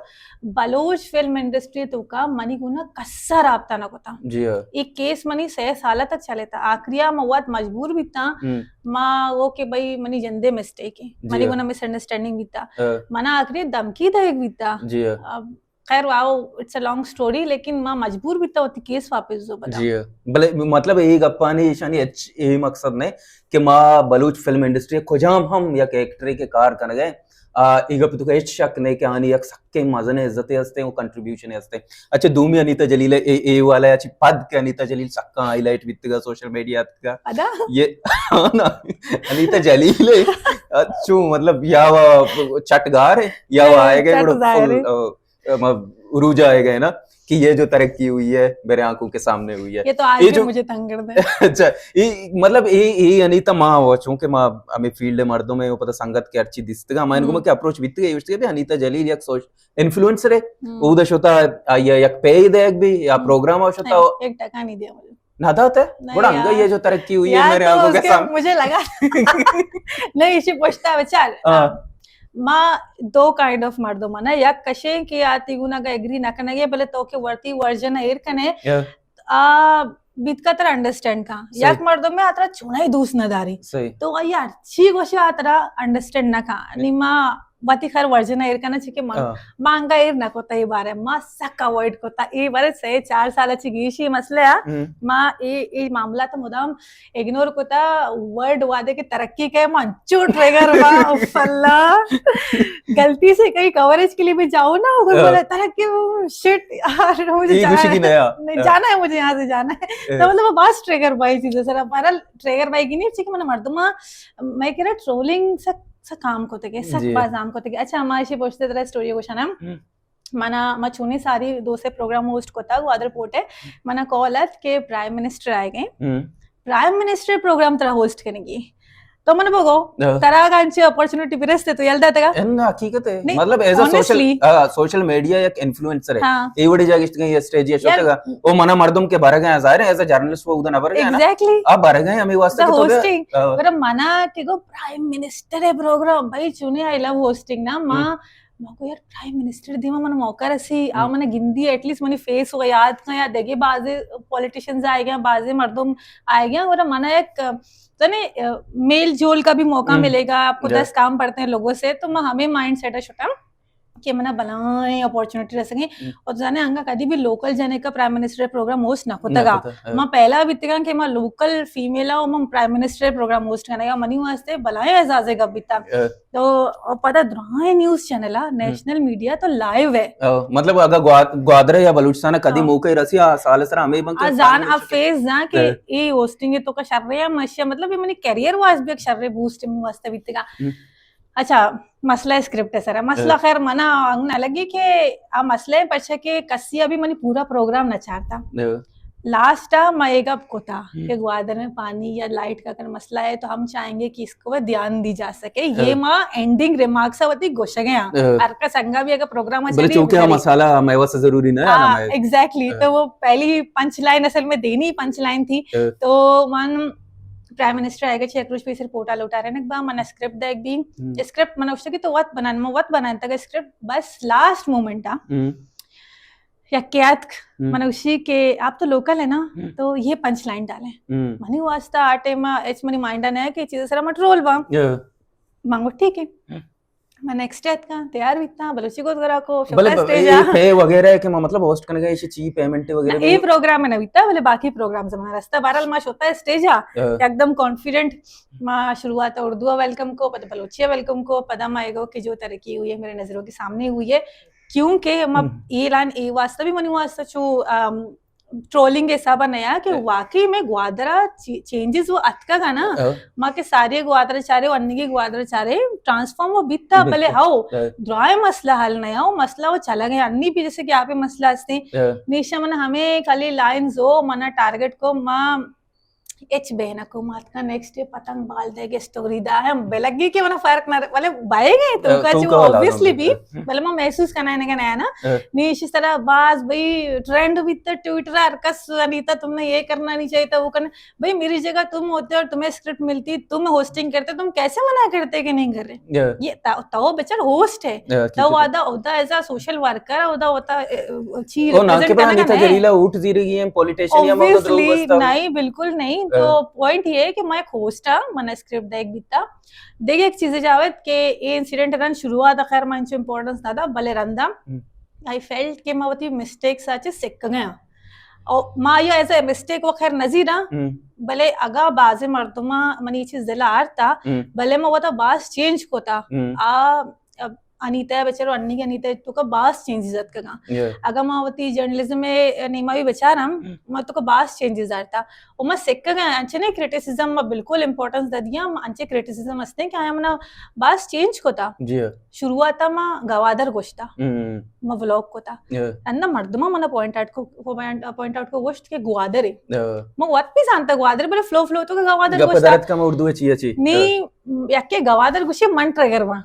بلوچ فلم انڈسٹری توکا منی گونا کسا رابطہ نہ کتا۔ جی ہاں۔ ایک کیس منی سہ سال تک چلے تا، آخریا ما وت مجبور بیتا، ہم۔ ما وہ کہ بھئی منی جندے مسٹیک ہے، جی منی ہاں۔ گونا مس انڈرسٹینڈنگ بیتا، ہاں۔ منا آخری دھمکی دیگ بیتا۔ جی ہاں۔ اب خیر واو، it's a long story، لیکن ما مجبور بیتا وتی کیس واپس دو بدا۔ جی ہاں۔ بلے مطلب اے گپانی ایشانی ہچ اے مقصد نہیں کہ ما بلوچ فلم انڈسٹری کجام ہم یک ایکٹرے کے کار کنگے، آ، اے گپ تو ہچ شک نہیں کہ آنی یک سکیں مزن عزتے ہستے و کنٹریبیوشن ہستے۔ اچھا، دومی انیتا جلیل اے، اے والا اچھی پد کہ انیتا جلیل سکا ہائی لائٹ بیتگا سوشل میڈیا تکا۔ ادا؟ یہ، ہاں نا، انیتا جلیل ہے، اچھو مطلب یا وہ چٹگار ہے، یا وہ نہیں، آئے گئے چٹ بڑو ظاہر ہے۔ فل، آ، ما عروج آئے گئے نا کہ یہ جو ترقی ہوئی ہے میرے آنکھوں کے سامنے ہوئی ہے۔ یہ تو آج یہ بھی جو مجھے تنگ کر دے۔ اچھا، یہ مطلب یہ، یہ انیتا ماں وہ چونکہ ماں ہمیں فیلڈ مردم ہے، وہ پتہ سنگت کے ہر چیز دستگا، میں ان کو ہم۔ میں کہ اپروچ بیتگا، یہ کہ انیتا جلیل یک سوش-، انفلوئنسر ہے، ہم۔ او دا شتا آیا یک پے دیگ بھی یا ہم۔ پروگرام او شتا نہیں، ایک ٹکا نہیں دیا مجھے۔ نہ داتا ہے؟ نہیں بڑا انگا یار۔ یہ جو ترقی ہوئی ہے یار، میرے تو آنکھوں اس کے کے سامنے۔ مجھے لگا نہیں، اسے پوچھتا ہے، بچار۔ ہاں۔ ما دو کائنڈ آف مردم ہے نا، یک کشے کہ آتی گونا کا ایگری نہ کنگے، بلے تو کے ورتی ورژن ایر کنے، یا۔ آ، بیت کا ترا انڈرسٹینڈ کا۔ صحیح۔ یک مردم میں آترا چونائی دوست نہ داری۔ صحیح۔ تو آئی ہر چی گوشے آترا انڈرسٹینڈ نہ کا۔ نی ما وتی خیر ورژن ایر کنا چی کہ من، ہاں۔ ما انگا ایر نہ کتا اے بارے، ما سک اوائڈ کتا۔ اے بارے سے چار سال چی گیشی مسئلہ ہے۔ ہم۔ ما اے، اے معاملہ تو مدام اگنور کتا، ورڈ وادے کے ترقی کے من چو ٹریگر ہوا، اف اللہ۔ غلطی سے کہیں کوریج کے لیے بھی جاؤ نا، اگر ہاں۔ بولے ترقی، او شٹ یار، مجھے یہ جانا خوشی کی ہے۔ نیا۔ نہیں، ہاں۔ جانا ہے مجھے، یہاں سے جانا ہے۔ ہاں۔ تو مطلب بس ٹریگر بائی چیزیں سر، بہرحال ٹریگر بائی کی نہیں، ٹھیک ہے، میں نے مردم، میں کہہ رہا ٹرولنگ سے، سے کام کو تھے، سک جی۔ بازام کو تھے۔ اچھا، ہمارے سے پوچھتے ترا اسٹوری کو شنم۔ ہم۔ منا، ما چونی ساری دو سے پروگرام ہوسٹ کتا گوادر پورٹ ہے۔ منا کال ات کہ پرائم منسٹر آئے گئے۔ ہم۔ پرائم منسٹر پروگرام ترا ہوسٹ کرنے کی۔ تو من بگو، ہاں۔ ترا گانچے اپورچونٹی برستے تو یل داتا گا؟ ان حقیقت ہے۔ نہیں، مطلب as a social, uh, social media یک انفلوئنسر ہے۔ ہاں۔ اے وڑی جاگہ اشتگیں یہ اسٹیج یا یار، شوتگا۔ او منا مردم کے بھر گئے، ظاہر ہے ایز اے جرنلسٹ وہ ادھر نہ بھر گئے نا۔ ایگزیکٹلی۔ اب بھر گئے ہمیں واسطے تو کہ تو ہوسٹنگ۔ ہاں۔ پر منا کہ گو پرائم منسٹر ہے پروگرام، بھائی چونے آئی لو ہوسٹنگ نا، ما ہم۔ ما کو یار پرائم منسٹر دیما من موقع رسی، آ ہم۔ من گندی ایٹ لیسٹ منی فیس ہو یاد کا یا دیگے بازے پولیٹیشنز آئے گئے، بازے مردم آئے گئے اور من ایک، تنے، آ، میل جول کا بھی موقع ہم۔ ملے گا، آپ کو جی۔ دس کام پڑتے ہیں لوگوں سے، تو میں ہمیں مائنڈ سیٹ ہے چھٹا کہ منا بلائیں اپورچونٹی رسگیں۔ ہم۔ اور جانے انگا کدی بھی لوکل جنے کا پرائم منسٹر پروگرام ہوسٹ نہ کتا نہ گا۔ کتا، ہاں۔ ما پہلا بھی تکا کہ ما لوکل فیمیل آ، ما پرائم منسٹر پروگرام ہوسٹ کرنے گا، منی واسطے بلائیں اعزاز گپ بیتا۔ ہاں۔ تو پتہ درائیں نیوز چینل آ، ہم۔ نیشنل میڈیا تو لائیو ہے۔ او، مطلب اگر گوا-، گوادر یا بلوچستان کدی ہاں۔ موقع رسی، آ سال سر ہمیں بن کے آ زان پرائم منسٹر فیس زان کہ ہاں۔ اے ہوسٹنگ تو کا شر ہے یا مشیا، مطلب یہ منی کیریئر واس بھی ایک شر ہے، بوسٹ منی واسطے بیتگا۔ ہم۔ اچھا، مسئلہ اسکرپٹ ہے سر۔ مسئلہ ہاں۔ خیر منا انگ نہ لگی کہ آ مسئلہ ہے، پرچہ کہ کسی ابھی منی پورا پروگرام نہ چارتا۔ ہاں۔ لاسٹ آ ما اے گپ کتا ہم۔ کہ گوادر میں پانی یا لائٹ کا اگر مسئلہ ہے تو ہم چاہیں گے کہ اس کو دھیان دی جا سکے۔ یہ ہاں۔ ما اینڈنگ ریمارکس وتی گوشگے ہاں۔ ہاں۔ ہر کا سنگا بھی اگر پروگرام بلے چونکہ ہم مسئلہ ہمیں واسطے ضروری نہ ہے نا، ہاں، ہمیں ایگزیکٹلی۔ ہاں۔ تو وہ پہلی پنچ لائن اصل میں دینی پنچ لائن تھی۔ ہاں۔ تو من پرائم منسٹر آئے گا چھ اکروش پہ صرف پورٹل اٹھا رہے نا، با من اسکرپٹ دیکھ دی۔ ہم۔ اسکرپٹ من اس کی تو وت بنان، من وت بنان تک اسکرپٹ بس لاسٹ مومنٹ آ۔ ہم۔ یک کے آتک، ہم۔ من گوشی کہ آپ تو لوکل ہے نا، ہم۔ تو یہ پنچ لائن ڈالیں۔ ہم۔ منی واسطہ آ ٹائم اچ منی مائنڈ آ نیا کہ چیز سرا مٹرول با۔ یا۔ من گو ٹھیک ہے۔ ہم۔ من نیکسٹ ڈے اتکا، تیار بیتا، بلوچی گوت گرا کو، بلے شوکا ب-، اسٹیج اے آ۔ پے وغیرہ ہے کہ ما مطلب ہوسٹ کرنے گا، ایشی چی پیمنٹ وغیرہ نہ، بھی اے پروگرام میں نہ بیتا، بلے باقی پروگرام زمانہ رستہ۔ بہرحال ما شوتا اسٹیج آ، ہاں۔ یکدم کانفیڈنٹ، ما شروعات اردو ویلکم کو، پدا بلوچی ویلکم کو، پدا ما ایگو کہ جو ترقی ہوئی ہے میرے نظروں کے سامنے ہوئی ہے۔ کیونکہ ما ہم۔ اے لائن اے واسطہ بھی منی واسطہ چو، ام، ٹرولنگ حساب نیا کہ ہاں۔ واقعی میں گوادرا چی-، چینجز وہ اتکا گا نا۔ ہاں۔ ما کہ ساری گوادر چارے و انی کی گوادر چارے ٹرانسفارم وہ بیتا، بلے بالکل۔ ہاؤ، ہاں۔ درائے مسئلہ حل نیا ہو، مسئلہ وہ چلا گیا۔ انی بھی جیسے کہ آپ مسئلہ ہستے، ہاں۔ نیشا من ہمیں خالی لائنز ہو، منا ٹارگٹ کو، ما اچ بے نہ کو مات کا نیکسٹ ڈے پتنگ بال دے گے اسٹوری دا ہم بلگی کہ منا فرق نہ، مطلب، بائے گئے تو کا چو اوبویسلی بھی، بلے ما محسوس کرنا ہے نہ نا۔ نی اسی طرح باز بھئی ٹرینڈ بیتا ٹویٹر، ہر کس انیتا تم نے یہ کرنا نہیں چاہیے تھا، وہ کرنا۔ بھئی میری جگہ تم ہوتے اور تمہیں اسکرپٹ ملتی، تم ہوسٹنگ کرتے، تم کیسے منع کرتے کہ نہیں کر رہے؟ یہ تو بچار ہوسٹ ہے، تو وادا ہوتا ایز ا سوشل ورکر ہوتا ہوتا چیز او نا کہ بنا نیتا جلیلا اوٹ زیرگی ہیں پولیٹیشن یا مدد رو بستا۔ نہیں، بالکل نہیں۔ تو پوائنٹ یہ ہے کہ میں ایک ہوسٹ ہاں، من اسکرپٹ دیکھ بیتا۔ دیکھ ایک چیز جاوید کہ یہ انسیڈنٹ رن شروعات خیر میں انچو امپورٹنس نہ دا، بلے رندا آئی فیلٹ کہ ما وتی مسٹیکس آچے سکھ گیا۔ او ما یا ایز اے مسٹیک و خیر نزیرا، بلے اگا بازے مردما منی چیز دل آرتا، بلے ما وتا باز چینج کوتا۔ آ انیتا بچارو انی کے انیتا تو کا باز چینجز اتکگا۔ اگا ما وتی جرنلزم نیما بھی بچارم، ما تو کا باز چینجز آرتا۔ او ما سکھ گیا انچنے کریٹیسزم ما بالکل امپورٹنس ددیا، انچے کریٹیسزم ہستے کہ آیا منا باز چینج کوتا۔ شروعات ما گوادر گوشتا، ما ولاگ کتا۔ اندا مردما منا پوائنٹ آؤٹ کو، پوائنٹ آؤٹ کو گوشت کہ گوادر ہے۔ ما وت بھی زانتا گوادر، بلے فلو فلو تو کہ گوادر گوشتا۔ درت کم اردو چی چی۔ نی یکے گوادر گوشی من ٹریگر ما۔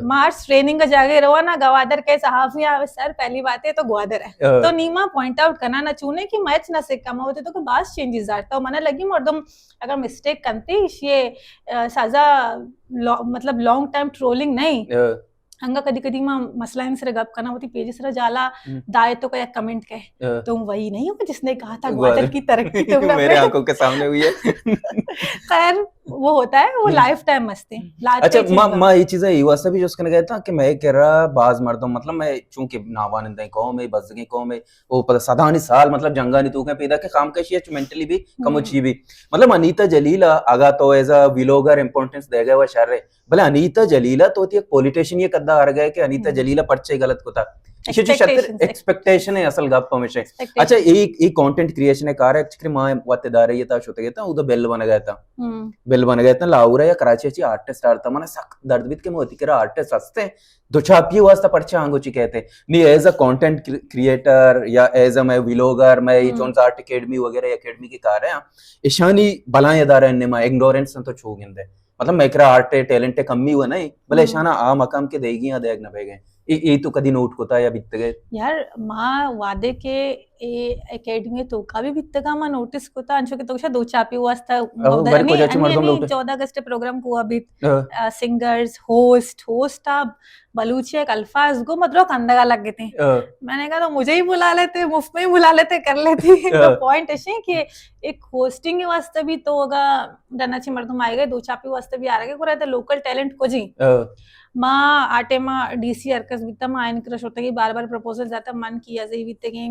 ما آرٹس ٹریننگ جاگے روا نا گوادر کے صحافی آ سر پہلی بات ہے تو گوادر ہے۔ تو نی ما پوائنٹ آؤٹ کرنا نہ چونے کہ میچ نہ سکا ما ہوتے تو کہ باز چینجز آتا۔ منا لگی مردم اگر مسٹیک کنتے، یہ سزا مطلب لانگ ٹائم ٹرولنگ نہیں۔ انگا کدی کدی ما مسئلہ ان سر گپ کنا ہوتی پیج سر جالا دائے تو کا یک کمنٹ کہے، تم وہی نہیں ہو جس نے کہا تھا گوادر کی ترقی تم میرے آنکھوں کے سامنے ہوئی ہے۔ خیر، وہ ہوتا ہے، وہ لائف ٹائم مستے۔ اچھا، ما ما یہ چیزیں یہ واسطہ بھی جس کرنے گئے تھا کہ میں کرا باز مردم، مطلب میں چونکہ ناوانندہ قوم ہے، بزگیں قوم ہے، وہ پتہ صدانی سال مطلب جنگانی تو کہ پیدا کہ خام کشی ہے، مینٹلی بھی کم چی بھی، مطلب انیتا جلیل اگا تو ایز ا ویلوگر امپورٹنس دے گئے وہ شر ہے، بلے انیتا جلیلا تو وتی ایک پولیٹیشن یہ قدا ہر گئے کہ انیتا جلیلا پرچے غلط کتا۔ ایشی چی شتر ایکسپیکٹیشن ہے اصل گپ ہمیشہ۔ اچھا، ایک ایک کانٹینٹ کریشن ہے کار ہے، چکر ما وت ادارے یہ تا شتے گئے تا، ادھر بل بن گئے تا۔ بل بن گئے تا لاہور یا کراچی چی آرٹسٹ آرتا، منا سخت درد بیت کہ میں وتی کرا آرٹسٹ ہستے، دو چاپی واسطہ پرچے آنگو چی کہتے۔ نی ایز ا کانٹینٹ کریئٹر یا ایز ا میں ویلوگر، میں یہ چون آرٹ اکیڈمی وغیرہ اکیڈمی کے کار ہیں، ایشانی بلائیں ادارہ نے ما اگنورنس تو چھو گندے۔ مطلب میکرا آرٹ ہے، ٹیلنٹ ہے، کمی ہوا نہیں، بلے ایشانا آ مقام کے دے گی یا دیگ نہ بے گئے۔ اے اے تو کدی نوٹ کوتا یا بیتگے؟ یار، ما وعدے کے اے اکیڈمی تو کا بھی بیتگا ما نوٹس کوتا، انچو کہ تو شاید دو چاپی واسطہ چودہ اگست پروگرام کو ابھی سنگرز، ہوسٹ ہوسٹ آ بلوچی ایک الفاظ کو مطلب کندگا لگ گئے تھے۔ میں نے کہا تو مجھے ہی بلا لیتے، مفت میں ہی بلا لیتے، کر لیتی۔ تو پوائنٹ ایسے کہ ایک ہوسٹنگ کے واسطے بھی تو ہوگا ڈنا چی مردم آئے گئے، دو چاپی واسطے بھی آ رہے گئے، کو رہتے لوکل ٹیلنٹ کو جی۔ ما آ ٹائم ڈی سی ارکس بیتا، ما آئین کرا شوتگی بار بار پروپوزل جاتا، من کیا زی بیتگی،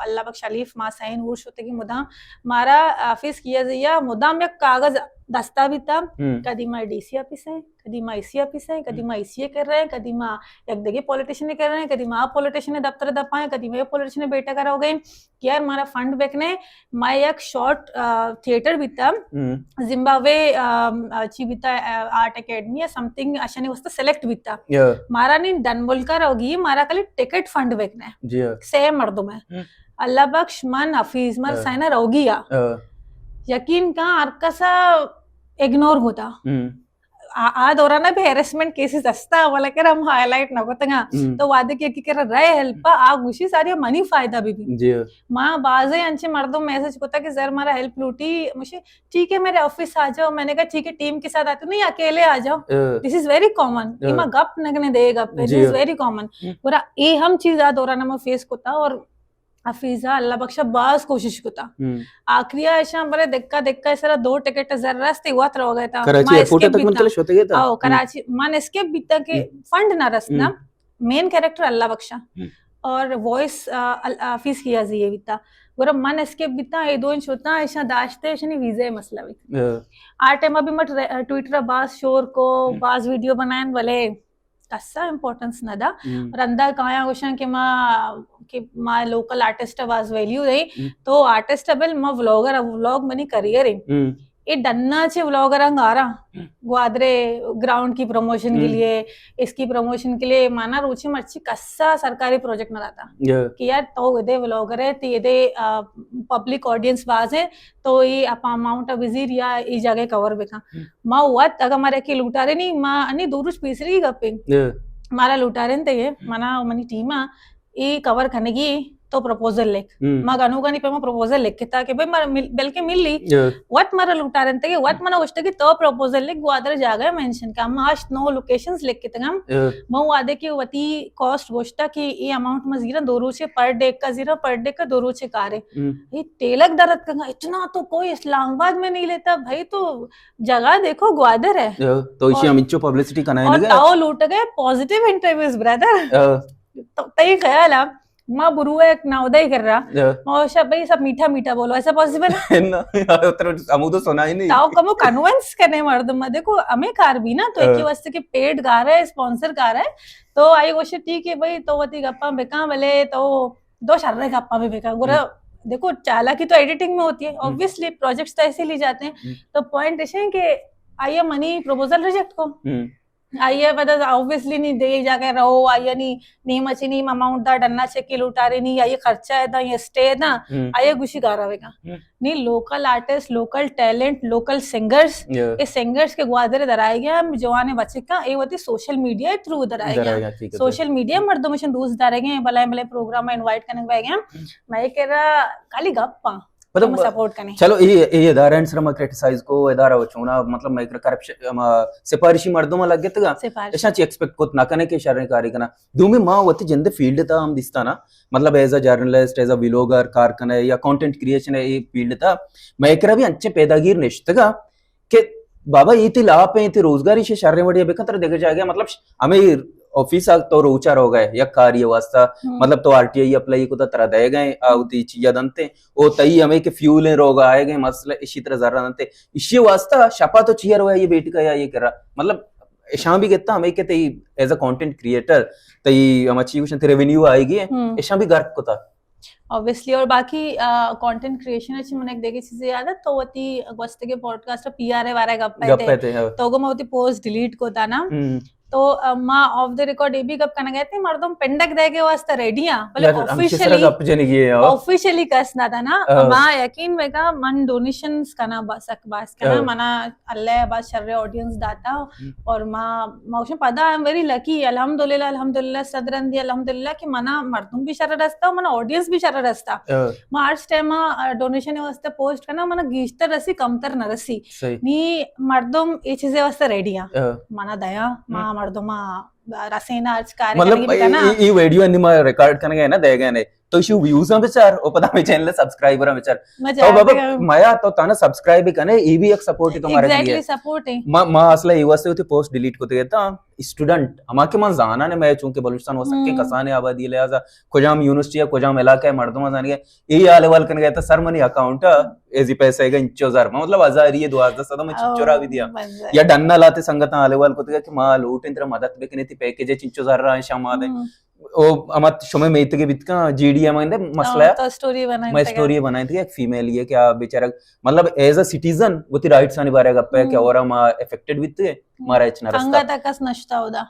اللہ بخش حلیف ما سین اور شوتگی مدام مارا آفس کیا زی یا مدام یک کاغذ دستا بیتا، کدی ما ڈی سی آفس ہے، کدی ما ایسی آفس ہے، کدی ما ایسی کر رہے ہیں، کدی ما یک دگے پولیٹیشن کر رہے ہیں، کدی ما پولیٹیشن دفتر دپائیں، کدی ما پولیٹیشن بیٹا کرا ہو گئے۔ کہ یار مارا فنڈ بکنے، ما یک شارٹ تھیٹر بیتا، زمبابوے چی بیتا، آرٹ اکیڈمی یا سم تھنگ اشانی واسطہ سلیکٹ بیتا۔ مارا نی ڈن ملکا روگی، مارا کلی ٹکٹ فنڈ بکنے۔ سے مردم ہے، اللہ بخش، من، حفیظ، مر سینا روگی آ۔ یقین کا ہر کسا اگنور ہوتا۔ آ دوران بھی ہیرسمنٹ کیسز ہستا، بلکہ ہم ہائی لائٹ نہ کتگا۔ تو وعدے کی کہ رہے ہیلپ آ گوشی ساری منی فائدہ بھی بھی۔ ما بازے انچے مردم میسج کتا کہ سر مارا ہیلپ لوٹی، مجھے ٹھیک ہے میرے آفس آ جاؤ۔ میں نے کہا ٹھیک ہے ٹیم کے ساتھ آتے، نہیں اکیلے آ جاؤ۔ دس از ویری کامن، اما گپ نگنے دے گپ، دس از ویری کامن۔ پورا اے ہم چیز آ دوران میں فیس کتا اور حفیظہ اللہ بخشا باز کوشش کتا۔ آخری ایشاں بلے دکا دکا سرا دو ٹکٹ زر رستے وات رو گئے تا۔ کراچی ایئرپورٹ تک من تلش ہوتے گئے تا۔ او کراچی من اسکیپ بیتا کہ فنڈ نہ رسنا۔ مین کریکٹر اللہ بخشا اور وائس حفیظ کیا زیے بیتا۔ گورا من اسکیپ بیتا، اے دو انچ ہوتا ایشاں داشتے، ایشانی ویزے مسئلہ بیتا۔ آ ٹائم ابھی مٹ ٹویٹر باز شور کو، باز ویڈیو بنائیں بلے کسا امپورٹنس نہ دا۔ رندا کایاں گوشاں کہ ما کہ ما لوکل آرٹسٹ باز ویلیو دے، تو آرٹسٹ بل ما ولاگر، ولاگ منی کریئر ہے۔ اے ڈنا چے ولاگراں گاراں، گوادرے گراؤنڈ کی پروموشن کے لیے، اس کی پروموشن کے لیے مانا روچے مرچی کسا سرکاری پروجیکٹ نہ رہتا کہ یار تو ادے ولاگر ہے، تی ادے پبلک آڈینس باز ہے، تو یہ اپا اماؤنٹ بزیر یا ای جگہ کور بکا۔ ما وت اگا مارے کے لوٹارے نہیں، ما انی دو روچ پیسری گپے مارا لوٹارن تے، منا منی ٹیم اے کور کنگی، تو پروپوزل لکھ۔ ما گنوکانی پیما پروپوزل لکھتا کہ بھئی مارا مل-، بلکہ ملی۔ وت مارا لوٹارن تے، وت منا گوشتا کہ تو پروپوزل لکھ، گوادر جاگہ مینشن کا۔ ما ہشت نو لوکیشنز لکھتگم۔ ما وعدے کہ وتی کاسٹ گوشتا کہ اے اماؤنٹ ما زیرا دو روچے پر ڈے کا زیرا، پر ڈے کا دو روچے کارے۔ یہ ٹیلک درد کا اتنا تو کوئی اسلام آباد میں نہیں لیتا بھائی، تو جگہ دیکھو گوادر ہے۔ تو اسی ہم انچو پبلسٹی کنا ہے اور تاؤ لوٹ گئے پازیٹیو انٹرویوز بردر۔ تو تئی خیال ہے ما برو ایک ناودائی کر رہا۔ ما شب بھائی سب میٹھا میٹھا بولو، ایسا پاسبل ہے؟ نہ، اتنا ہمود سنا ہی نہیں۔ تاؤ کمو کنونس کرنے مردم، دیکھو ہمیں کار بھی نا، تو ایک واسطے کہ پیڈ گا رہا ہے، اسپانسر گا رہا ہے، تو آئی گوشت ٹھیک ہے بھائی، تو وتی گپاں بکاں بلے تو دو شر گپاں بھی بکاں۔ گورا دیکھو چالاکی تو ایڈیٹنگ میں ہوتی ہے، آبویسلی پروجیکٹس تو ایسے لی جاتے ہیں۔ تو پوائنٹ ایسے ہیں کہ آئیے منی پروپوزل ریجیکٹ کو، آئیے پتہ آبویسلی نہیں دے جا کے رہو، آئیے نہیں نیم اچھی نیم اماؤنٹ دا ڈنا چکی لوٹاری نہیں، آئیے خرچہ ہے دا، یہ اسٹے ہے دا، آئیے گوشی گارا ہوئے گا۔ نہیں، local artist, local talent, local singers, اے سنگرز کے گوادر در آئے گیا، ہم جوان بچے کا اے وتی سوشل میڈیا تھرو در آئے گیا۔ سوشل میڈیا مردم شن دوست دارے گئے، بلائیں بلائیں پروگرام انوائٹ کرنے گئے گئے۔ میں کہہ رہا خالی گپ پاں مطلب سپورٹ کنے۔ چلو، اے اے ادارہ انت سر ما کرٹیسائز کو، ادارہ و چونا مطلب میں کرپشن، سفارشی مردم لگت گا۔ سفارش۔ اشاں چی ایکسپیکٹ کت نہ کنے کہ شریں کاری کنا۔ دومی ما وتی جند فیلڈ تا ہم دیستانا، مطلب as a journalist, as a ویلوگر کار کنے یا کانٹینٹ کریئیشن اے فیلڈ تا، میں کرا بھی انچے پیداگیر نشتگا کہ بابا اے تی لاپ ہیں، اے تی روزگاری شے شریں وڑیا بکن، ترا دگہ جاگہ مطلب ہمیں آفیس آ تو روچا روگا ہے یا کاری واسطہ، مطلب تو آر ٹی آئی اپلائی کو ترا دے گئے، آ وتی چیا دنتے، او تئی ہمیں کہ فیول ہیں روگا آئے گئے، مسئلہ اسی طرح ذرا دنتے، اسی واسطہ شپا تو چیا روگا یہ بیٹی کا یا یہ کرا، مطلب اشاں بھی کہتا ہمیں کہ تئی ایز اے کانٹینٹ کریئیٹر تئی ہم اچھی کچھ ریونیو آئے گی، اشاں بھی گرک کتا۔ آبویسلی، اور باقی کانٹینٹ کریئیشن اچھی من ایک دیگه چیزیں یاد ہے، تو وتی گوستگے پوڈکاسٹ پی آر اے وارا گپ پہ تھے، تو گو ما وتی پوسٹ ڈیلیٹ کو تھا نا۔ تو ما آف دی ریکارڈ اے بھی گپ کنا گئے تھے، مردم پنڈک دے گے واسطہ ریڈی ہیں، بلے آفیشلی گپ جنگی ہے، آفیشلی کس نہ تھا نا۔ ما یقین میں کا من ڈونیشنز کنا سک باس کنا، منا اللہ باز شر آڈینس داتا۔ اور ما، ما گوشم پدا آئی ایم ویری لکی، الحمدللہ، الحمدللہ، صد رندی الحمدللہ کہ منا مردم بھی شر رستا، منا آڈینس بھی شر رستا۔ ما ہر ٹائم ڈونیشن واسطے پوسٹ کنا، منا گیشتر رسی، کمتر نہ رسی۔ نی مردم اے چیزیں واسطے ریڈی ہیں۔ منا دیا، ما مردم رسینا ہرچ کار مطلب اے ویڈیو انی ما ریکارڈ کنگے نا دے گئے نے۔ تو ایشی ویوز ہم بچار، او پدا ہمیں چینل سبسکرائبر ہم بچار۔ تو بابا میا تو تانا سبسکرائب کنے، اے بھی ایک سپورٹ ہے تمہارے لیے۔ سپورٹ ہے۔ ما، ما اصلا اے واسطے ہوتی پوسٹ ڈیلیٹ کو دیتا، اسٹوڈنٹ ہما کہ من زانا نے، میں چونکہ بلوچستان و سکے کسانے آبادی لحاظا کجام یونیورسٹی ہے، کجام علاقہ ہے، مردم زانے گئے، اے حال احوال کنے گئے تا سر منی اکاؤنٹ ایزی پیسے گئے انچو زر، مطلب ہزار یہ دوازدہ سد میں چچورا بھی دیا۔ یا ڈنا لاتے سنگتاں حال احوال کو کہ ما لوٹ انترا مدد بکنے تی پیکج چنچو زر رہا ہے شما دے۔ او ہما شمئے میتگے بیت کن جی ڈی ایم اندے مسئلہ تو اسٹوری بنائیں، میں اسٹوری بنائیں تھی ایک فیمیل یہ کہ آ بیچارہ مطلب ایز اے سٹیزن وتی رائٹس آنی بارے گپ ہے کہ اور ہم افیکٹڈ بیت، مارا اچ نہ رستا۔ تک کس نشتا ہودا۔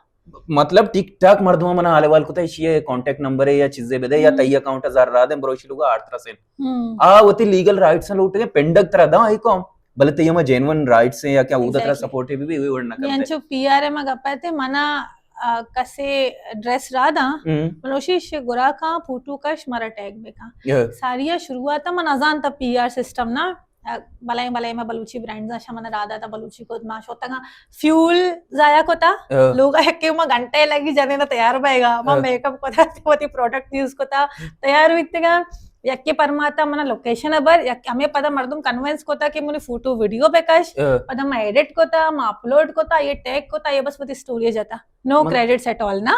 مطلب ٹھیک ٹھاک مردم منا حال احوال کتا، ایشی کانٹیکٹ نمبر ہے یا چیزیں بدے یا تئی اکاؤنٹ ہزار را دیں بروشی لوگا آرت رسین۔ آ وتی لیگل رائٹس لوٹ گئے پنڈک ترا دا ای قوم، بلے تئی ہما جینوئن رائٹس ہیں یا کیا اودا ترا سپورٹ بھی بھی وڑ نہ کرتے۔ انچو پی آر ایم گپ ہے تے منا کسے ڈریس را دا، منوشی شے گرا کا فوٹو کش مارا ٹیگ بکا۔ ساریا شروعات من ازان تا پی آر سسٹم نا، بلائیں بلائیں ما بلوچی برانڈز آ شمن را دا تا بلوچی کو ما شوتگا فیول ضائع کوتا، لوگ کہ ما گھنٹے لگی جنے نا تیار بائے گا، ما میک اپ کوتا، وتی پروڈکٹ یوز کوتا، تیار ویتگا۔ یکے پرماتا منا لوکیشن بر، یک ہمیں پدا مردم کنوینس کوتا کہ منی فوٹو ویڈیو بکش، پدا ما ایڈٹ کوتا، ما اپلوڈ کوتا، یہ ٹیگ کوتا، یہ بس وتی اسٹوری جتا۔ نو کریڈٹس ایٹ آل نا۔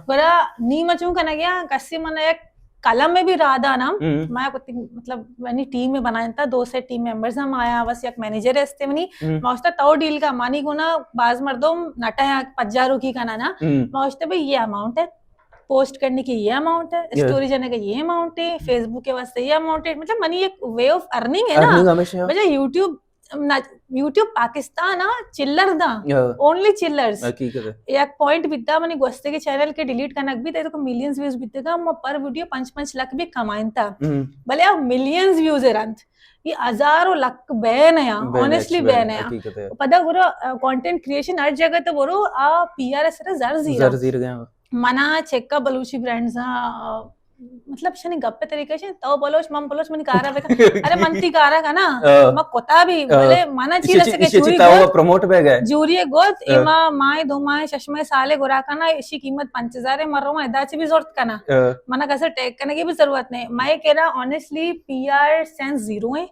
گڑا نی ما چون کنا گیا، کسی من یک قلم میں بھی را دا نا، ما کتی مطلب منی ٹیم میں بنائیں تا، دو سے ٹیم ممبرز ہم آیا، بس یک مینیجر استے منی، ما استا تو ڈیل کا مانی گونا باز مردم نٹا یا پجارو کی کنا نا، ما استا بھئی یہ اماؤنٹ ہے، پوسٹ کرنے کی یہ اماؤنٹ ہے، اسٹوری جانے کا یہ اماؤنٹ ہے، فیس بک کے واسطے یہ اماؤنٹ ہے، مطلب منی ایک وے آف ارننگ ہے نا۔ بجا یوٹیوب یوٹیوب پاکستان ءَ چلر داں، اونلی چلرز. حقیقت ہے. یک پوائنٹ بیتا، منی گوستگی چینل کہ ڈیلیٹ کنگ بیت، تو ملینز ویوز بیتگا، ما پر ویڈیو پنچ پنچ لکھ بھی کمائنتا. بلے آ ملینز ویوز رنت، یہ ہزار و لکھ بین ہے، اونیسٹلی بین ہے. پدا گرو کانٹینٹ کریشن ہر جگہ تو برو، آ پی آر ءِ سرا زر زیرا. زر زیر گیا. منا چکا بلوچی برانڈز ہاں، مطلب شنی گپ طریقہ شن، تو بلوچ، من بلوچ، منی کارا بکن. ارے من تی کارا کنا، ما کتا بھی، بلے منا چی رسے کہ چوری گوت، پروموٹ بہ گئے. جوری گوت، اے ما ماہ، دو ماہ، شش ماہ، سالے گرا کنا، اشی قیمت پنچ ہزار ہے، مرو ما ادا چی بھی زورت کنا. منا کسے ٹیگ کنگی بھی ضرورت نہیں. میں کہہ رہا، honestly P R sense zero ہیں.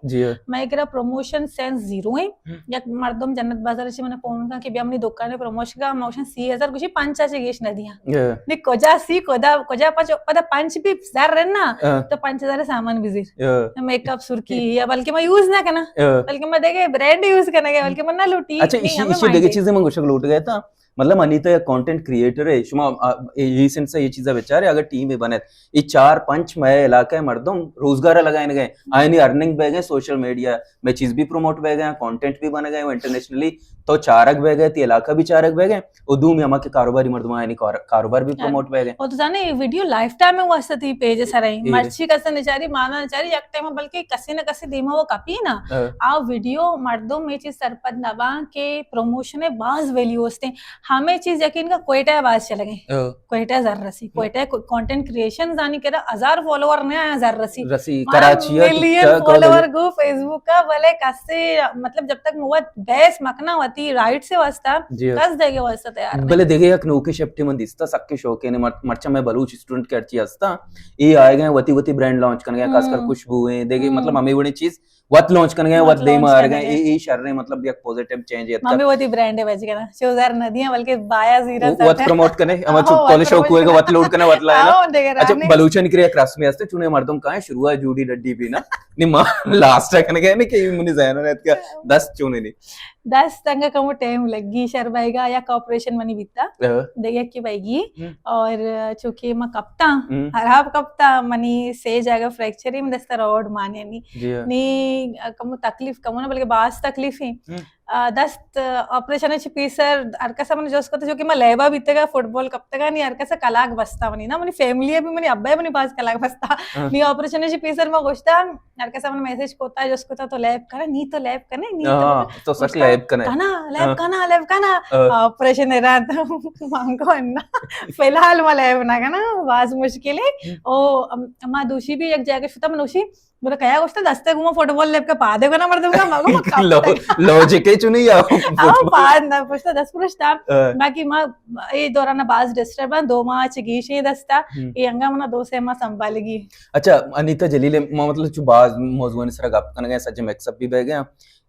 میں کہہ رہا، پروموشن سینس زیرو ہیں. یک مردم جنت بازار چی منا فون کا کہ بیا منی دکان پروموشن کا، موشن سی ہزار کچھ پنچ چی گیش نہ دیا. نی کجا سی، کجا، کجا پنچ، پدا پنچ بھی زر رہنا، تو پنچ ہزار سامان بھی زیر. میک اپ سرکی یا بلکہ میں یوز نہ کنا، بلکہ میں دیکھے برانڈ یوز کرنے گئے، بلکہ میں نہ لوٹی. اچھا، اسی، اسی دیکھے چیزیں من گوشگ لوٹ گئے تھا. مطلب، منی تو یک کانٹینٹ کریئٹر ہے، شما ریسنٹ سے یہ چیزیں بچارے، اگر ٹیم بنے، یہ چار پنچ مئے علاقہ مردم روزگار لگائیں گئے، آئینی ارننگ بہ گئے سوشل میڈیا میں، چیز بھی پروموٹ بہ گئے، کانٹینٹ بھی بن گئے انٹرنیشنلی، تو چارگ بہ گئے، تی علاقہ بھی چارگ بہ گئے، اور دومی ہما کہ کاروباری مردم آئینی کار-، کاروبار بھی پروموٹ بہ گئے. اور تو جانے، یہ ویڈیو لائف ٹائم میں واسطہ تھی پیج سرا ہی، مرچی کسے نچاری، مانا نچاری، یک ٹائم بلکہ کسے نہ کسے دیما وہ کپی نا. آ ویڈیو مردم یہ چیز سرپد نہ باں کہ پروموشن ہے، باز ویلیو ہستے. ہمیں چیز یقین کا کوئٹہ باز چلے گئے. کوئٹہ زر رسی، کوئٹہ کانٹینٹ کریشن زانی کرا ہزار فالوور نے آیا زر رسی. رسی، کراچی ہے، ملین فالوور گو فیس بک کا، بلے کسے، مطلب، جب تک موت بحث مکنا ہوتی رائٹ سے واسطہ، کس دے گے واسطہ تیار نہیں. بلے دیگه یک نوکے شپٹی من دیستا، سکے شوقے نے، مر-، مرچا میں بلوچ اسٹوڈنٹ کے ہرچی ہستا، اے آئے گئے وتی وتی برانڈ لانچ کن گئے، خاص کر خوشبو ہیں، دیگه، مطلب، ہمیں وڑیں چیز وت لانچ کن گئے، وت دیم آ گئے، اے، اے شر ہیں، مطلب، یک پوزیٹیو چینج ہے. ہمیں وتی برانڈ ہے بچ گئے نا، شو زر نہ دیاں، بلکہ بایا زیرا وت پروموٹ کنے، ہم چپ کالے شوق ہوئے گا، وت لوڈ کنے، وت لائنا. اچھا، بلوچن کرے یک رسمی ہستے، چونے مردم کائیں شروع جوڑی ڈڈی بھی نا، نی ما لاسٹ کن گئے نا کہ منی ذہن میں اتکا دست چونے نہیں. دست انگا کمو ٹائم لگی، شر بائیگا، یک آپریشن منی بیتا. دیگه کی بائیگی. اور چونکہ ما کپتا، خراب کپتا، منی سے جگہ فریکچر ہی، من دستا روڈ مانے نی. نی کمو تکلیف کمو نا، بلکہ باز تکلیف ہی. دست آپریشن چی پیسر ہر کسا من جوس کتا، چونکہ ما لیبا بیتگا، فٹبال کپتگا، نی ہر کسا کلاک بستا منی نا، منی فیملی بھی، منی ابا منی باز کلاک بستا. نی آپریشن چی پیسر ما گوشتا، ہر کسا من میسج کوتا، جس کوتا تو لیب کنا، نی تو لیب کنے، نی تو، تو سچ لیب کنے. کنا، لیب کنا، لیب کنا. آپریشن رات مانگو انا. فی الحال ما لیب نہ کنا، باز مشکل ہے. او، ما دوشی بھی یک جگہ شتا، من دوشی، بولا کیا گوشتا، دستے گوما فٹبال لیب کے پادے کنا مردم کا، مگو مکا. لوجک ہے چونی یا؟ او پاد نہ پشتا، دست پرشتا. باقی ما اے دوران باز ڈسٹرب ہیں، دو ماہ چ گیشیں دستا، اے انگا منا دو سے ماہ سنبھالگی. اچھا، انیتا جلیل، ما مطلب چو باز موضوعانی سرا گپ کنگا، سجے مکس اپ بھی بہ گیا.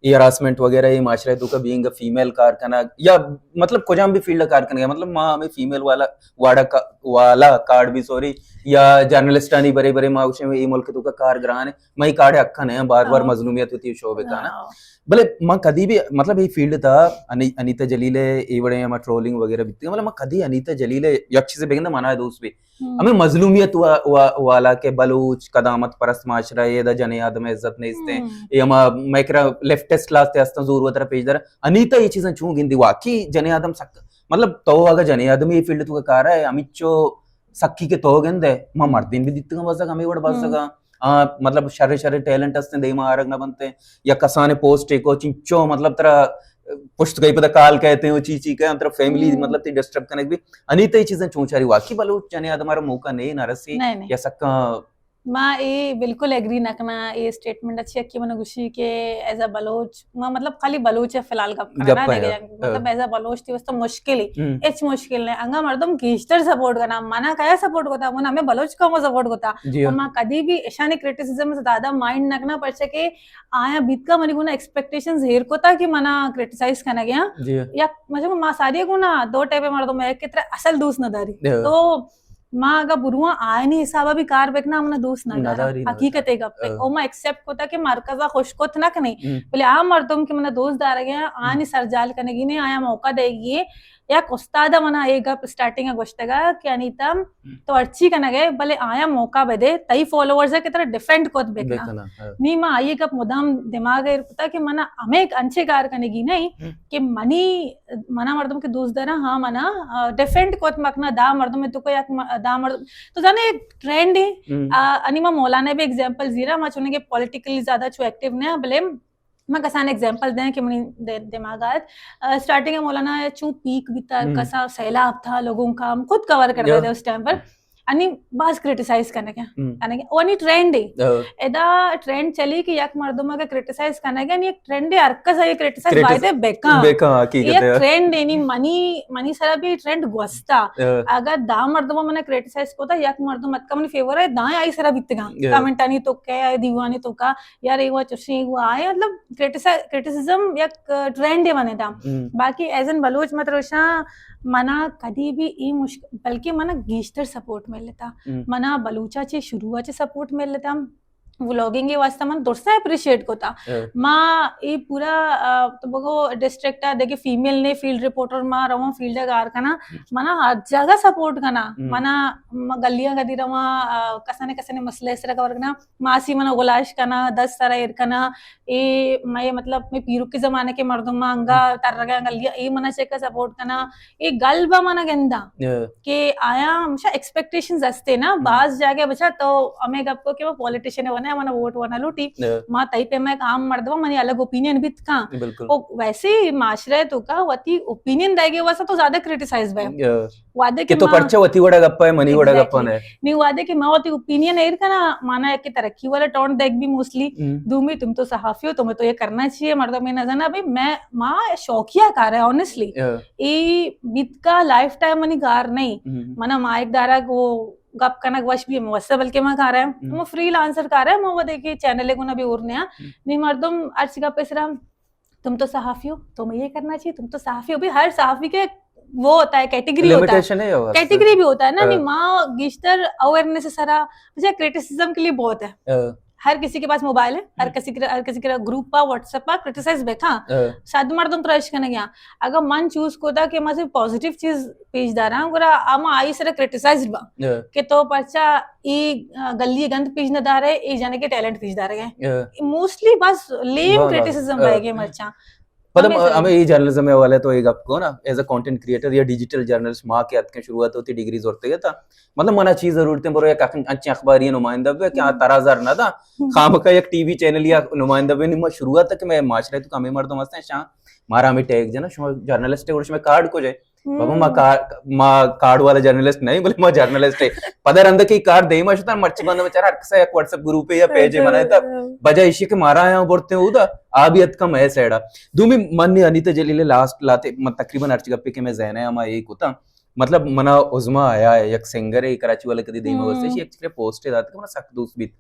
اے ہراسمنٹ وغیرہ، اے معاشرہ تو کا بینگ فیمیل کار کنگ یا مطلب کجام بھی فیلڈ کار کنگ، مطلب ما ہمیں فیمیل والا واڑا کا-، والا کارڈ بھی، سوری، یا جرنلسٹانی برے برے ما گوشیں اے ملک تو کا کار گران ہے، ما اے کارڈ حق نہ ہیں، بار بار مظلومیت ہوتی ہے شعبے کا نا. بلے ما کدی بھی مطلب اے فیلڈ تا انی-، انیتا جلیل ہے، اے وڑے ہما ٹرولنگ وغیرہ بیتی، مطلب ما کدی انیتا جلیل ہے یک چیز بگندہ منا دوست بھی ہمیں مظلومیت وا-، وا-، والا کہ بلوچ قدامت پرست معاشرہ ہے، ادا جنے آدم عزت نیست ہیں. اے ہما میں کرا لیفٹسٹ لاستے ہستاں زور و ترا پیش در. انیتا یہ چیزاں چون گندی؟ واقعی جنے آدم سک، مطلب تو اگر جنے آدم یہ فیلڈ تو کار ہے، ہمیچو سکی کے تو گندے، ما مردین بھی دیتگا بزگ، ہمیں وڑ بزگا. آ، مطلب شر شر ٹیلنٹ ہستیں، دیما آرگ نہ بنتے، یا کسان پوسٹ کو چنچو، مطلب ترا پشت گئی پتہ کال کہتے ہیں، وہ چی چی کہے، ترا فیملی، مطلب، تی ڈسٹرب کنگ بھی. انیتا یہ چیزیں چون چاری؟ واقعی بلوچ جنے آدم ہمارا موقع نہیں نہ رسی، یا سکا؟ ما اے بالکل ایگری نہ کنا، اے اسٹیٹمنٹ اچھی اکی من گوشی کہ ایز اے بلوچ، ما مطلب خالی بلوچ ہے فی الحال گپ کرنا، مطلب ایز اے بلوچ تھی واسطہ مشکل ہی، ہچ مشکل نہیں. انگا مردم گیشتر سپورٹ کنا، منا کیا سپورٹ کوتا، من ہمیں بلوچ قوم سپورٹ کوتا. ما کدی بھی اشانی کرٹیسزم سے زیادہ مائنڈ نہ کنا، پرچہ کہ آیا بیت کا منی گونا ایکسپیکٹیشنز ہیر کوتا کہ منا کرٹیسائز کنا گیا. یا مجھے ما ساری گونا دو ٹائپ مردم ہے کہ ترے اصل دوست نہ داری. تو ما اگا برواں آئینی حسابا بھی کار بکنا، منا دوست نہ دارا. حقیقت ہے گپ ہے. او ما ایکسپٹ کوتا کہ مرکزا خوش کت نہ کنے. بلے آ مردم کہ منا دوست دارگے، آنی سرجال کنگی نے، آیا موقع دے گی. یک استاد ءَ منا اے گپ اسٹارٹنگ ءَ گوشتگ ءَ کہ انیتا، تو ہرچی کنگ ئے، بلے آیاں موقع بدے، تئی فالوورز ءَ کہ ترا ڈیفینڈ کت بکناں۔ بکناں، ہاں۔ نی ما آئی گپ مدام دماغ ءَ ایر کتا کہ منا ہمے انچیں کار کنگی نہیں ہم۔ کہ منی، منا مردم کہ دوست داراں، ہاں، منا، آ، ڈیفینڈ کت مکناں، دا مردم تو کو یک م-، دا مردم، تو زانے ایک ٹرینڈ ہے۔ ہم۔ آ، انی ما مولانا بھی ایگزامپل زیرا، ما چونکہ پولیٹیکلی زیادہ چو ایکٹیو نہ، بلے من کسان ایگزامپل دیں کہ منی دے-، دماغ آت۔ آ، سٹارٹنگ ءَ مولانا چوں پیک بیتا، ہم۔ کسا سیلاب تھا، لوگوں کا ہم خود کور کرتے یا۔ تھے اس ٹائم پر۔ انی باز کرٹیسائز کرنے کے، ہم۔ کرنے کے، وہ انی ٹرینڈ ہے۔ ہاں۔ ادا ٹرینڈ چلی کہ یک مردم اگر کرٹیسائز کرنے کے، انی ایک ٹرینڈ ہے، ہر کس یہ کرٹیسائز کرٹیس-، بائدے بیکا۔ بیکا، حقیقت ہے۔ یہ ٹرینڈ ہے، نی منی، منی سرا بھی ٹرینڈ گوستا۔ ہاں۔ اگر دا مردم منا کرٹیسائز کوتا، یک مردم اتکا منی فیور ہے، دائیں آئی سرا بیتگا۔ ہاں۔ کمنٹ آنی تو کیا ہے، دیوانی تو کا، یار، اے وا چشیں، اے وا آئے، مطلب، کرٹیسا-، کرٹیسزم یک، آ، ٹرینڈ ءَ بنے دا۔ ہم۔ باقی ایز این بلوچ مت روشاں، منا کدی بھی اے مشکل، بلکہ منا گیشتر سپورٹ ملتا۔ ہم۔ منا بلوچا چے شروع چے سپورٹ ملتا۔ ولاگنگ ءِ واسطہ من درسا اپریشیٹ کوتا۔ ہاں۔ ما اے پورا، آ، تو بگو ڈسٹرکٹ ءَ دیکھے فیمیل نے فیلڈ رپورٹر ما رواں فیلڈ ءَ گار کنا۔ ہم۔ منا ہر جگہ سپورٹ کنا۔ ہم۔ منا، ما گلیاں کدی رواں، آ، کسانے کسانے مسئلہ اس طرح کور کنا۔ ماسی منا گلاش کنا، دست سرا ایر کنا، اے مئے مطلب مئے پیرک کے زمانے کے مردم ما انگا ہم۔ ترگا گلیا، اے منا چیکا سپورٹ کنا، اے گل با منا گندا یا۔ کہ آیا ہمیشہ ایکسپیکٹیشنز ہستے نا، ہم۔ باز جاگہ بچا تو ہمیں گپ کو کہ وہ پولیٹیشن ہے، ونا منا ووٹ ونا لوٹی، یا۔ ما تئی پہ میں کام مردم منی الگ اوپینین بیت کاں۔ بالکل۔ او ویسے ہی معاشرے تو کا وتی اوپینین دے گے واسطہ تو زیادہ کرٹیسائز بے۔ یا۔ وعدے کہ کہ تو ما پرچہ وتی وڑا گپا ہے، منی وڑا گپا ایگزیکٹلی۔ نہ۔ نی وعدے کہ ما وتی اوپینین ایر کنا، مانا کہ ترقی والا ٹون دیکھ بھی موسٹلی۔ ہم۔ دومی تم تو صحافی ہو، تمہیں تو یہ کرنا چاہیے، مردم یہ نہ جانا، بھئی میں، ما شوقیہ کار ہے، آنیسٹلی۔ یا۔ اے بیت کا لائف ٹائم منی کار نہیں۔ ہم۔ منا ما ایک دارا کو گپ کنگ وش بھی ہم وسا، بلکہ ما کار ہے، ہم۔ ما فری لانسر کار ہے، ما وہ دیکھے چینل کو نہ بھی اور نیا۔ ہم۔ نی مردم ارچ گپ اسرا تم تو صحافی ہو، تمہیں یہ کرنا چاہیے، تم تو صحافی ہو۔ بھئی ہر صحافی کے وہ ہوتا ہے، کیٹیگری ہوتا ہے۔ لمیٹیشن ہے، ہو، کیٹیگری بھی ہوتا ہے نا، ہاں۔ نی ما گیشتر اویئرنس سرا، مجھے کرٹیسزم کے لیے بہت ہے۔ ہاں۔ ہر کسی کے پاس موبائل ہے، ہر ہم۔ کسی کے، ہر کسی کے گروپ پا، واٹس ایپ پا کرٹیسائز بیکھا۔ ہاں۔ صد مردم ترش کرنے گیا۔ اگر من چوز کوتا کہ ما صرف پازیٹیو چیز پیش داراں، گڑا اما آئی سرا کرٹیسائز با۔ ہاں۔ کہ تو پرچا ای، آ، گلی گند پیش نہ دارے، ای جنے کے ٹیلنٹ پیش دارے گئے۔ ہاں۔ موسٹلی بس لیم ہاں، ہاں۔ کرٹیسزم ہاں۔ بہ گئے مرچاں۔ پدا ہمیں ہم، سمجھ۔ ہمیں اے جرنلزم ءِ حوالے تو اے گپ کو نا، ایز اے کانٹینٹ کریئٹر یا ڈیجیٹل جرنلسٹ ما کہ اتکیں شروعات ہوتی ڈگری زورتے گئے تا۔ مطلب منا چیز ضرورت ہے، برو یک اخ-، اچھے اخباری نمائندہ بے کہ آ ہم۔ ترا زر نہ دا۔ ہم۔ خامخا یک ٹی وی چینل یا نمائندہ بے، نی ما شروعات تک میں معاشرے تو کمے مردم ہستے شاں۔ مارا ہمیں ٹیگ جنا، شما جرنلسٹ ہے، اور شما کارڈ کو جائے۔ بابا، ما ہم۔ کار-، ما کارڈ والا جرنلسٹ نہیں، بلے ما جرنلسٹ ہے۔ پدا رندا کہ کارڈ دیما شتا، مرچی بندہ بیچارہ ہر کسا یک واٹس ایپ گروپ ہے یا پیج ہے بنائے تا۔ بجا ایشی کہ مارا آیا برتے اودا، آ بھی اتکا مئے سائیڈا۔ دومی من نے انیتا جلیل لاسٹ لاتے، من تقریباً ہر چی گپے کہ میں ذہن ہے، ہما ایک ہوتا۔ مطلب، منا عظمیٰ آیا ہے، یک سنگر ہے، کراچی والے کدی دیما ہم۔ واسطے، ایشی ایکچولی پوسٹ دات کہ منا سخت دوست بیت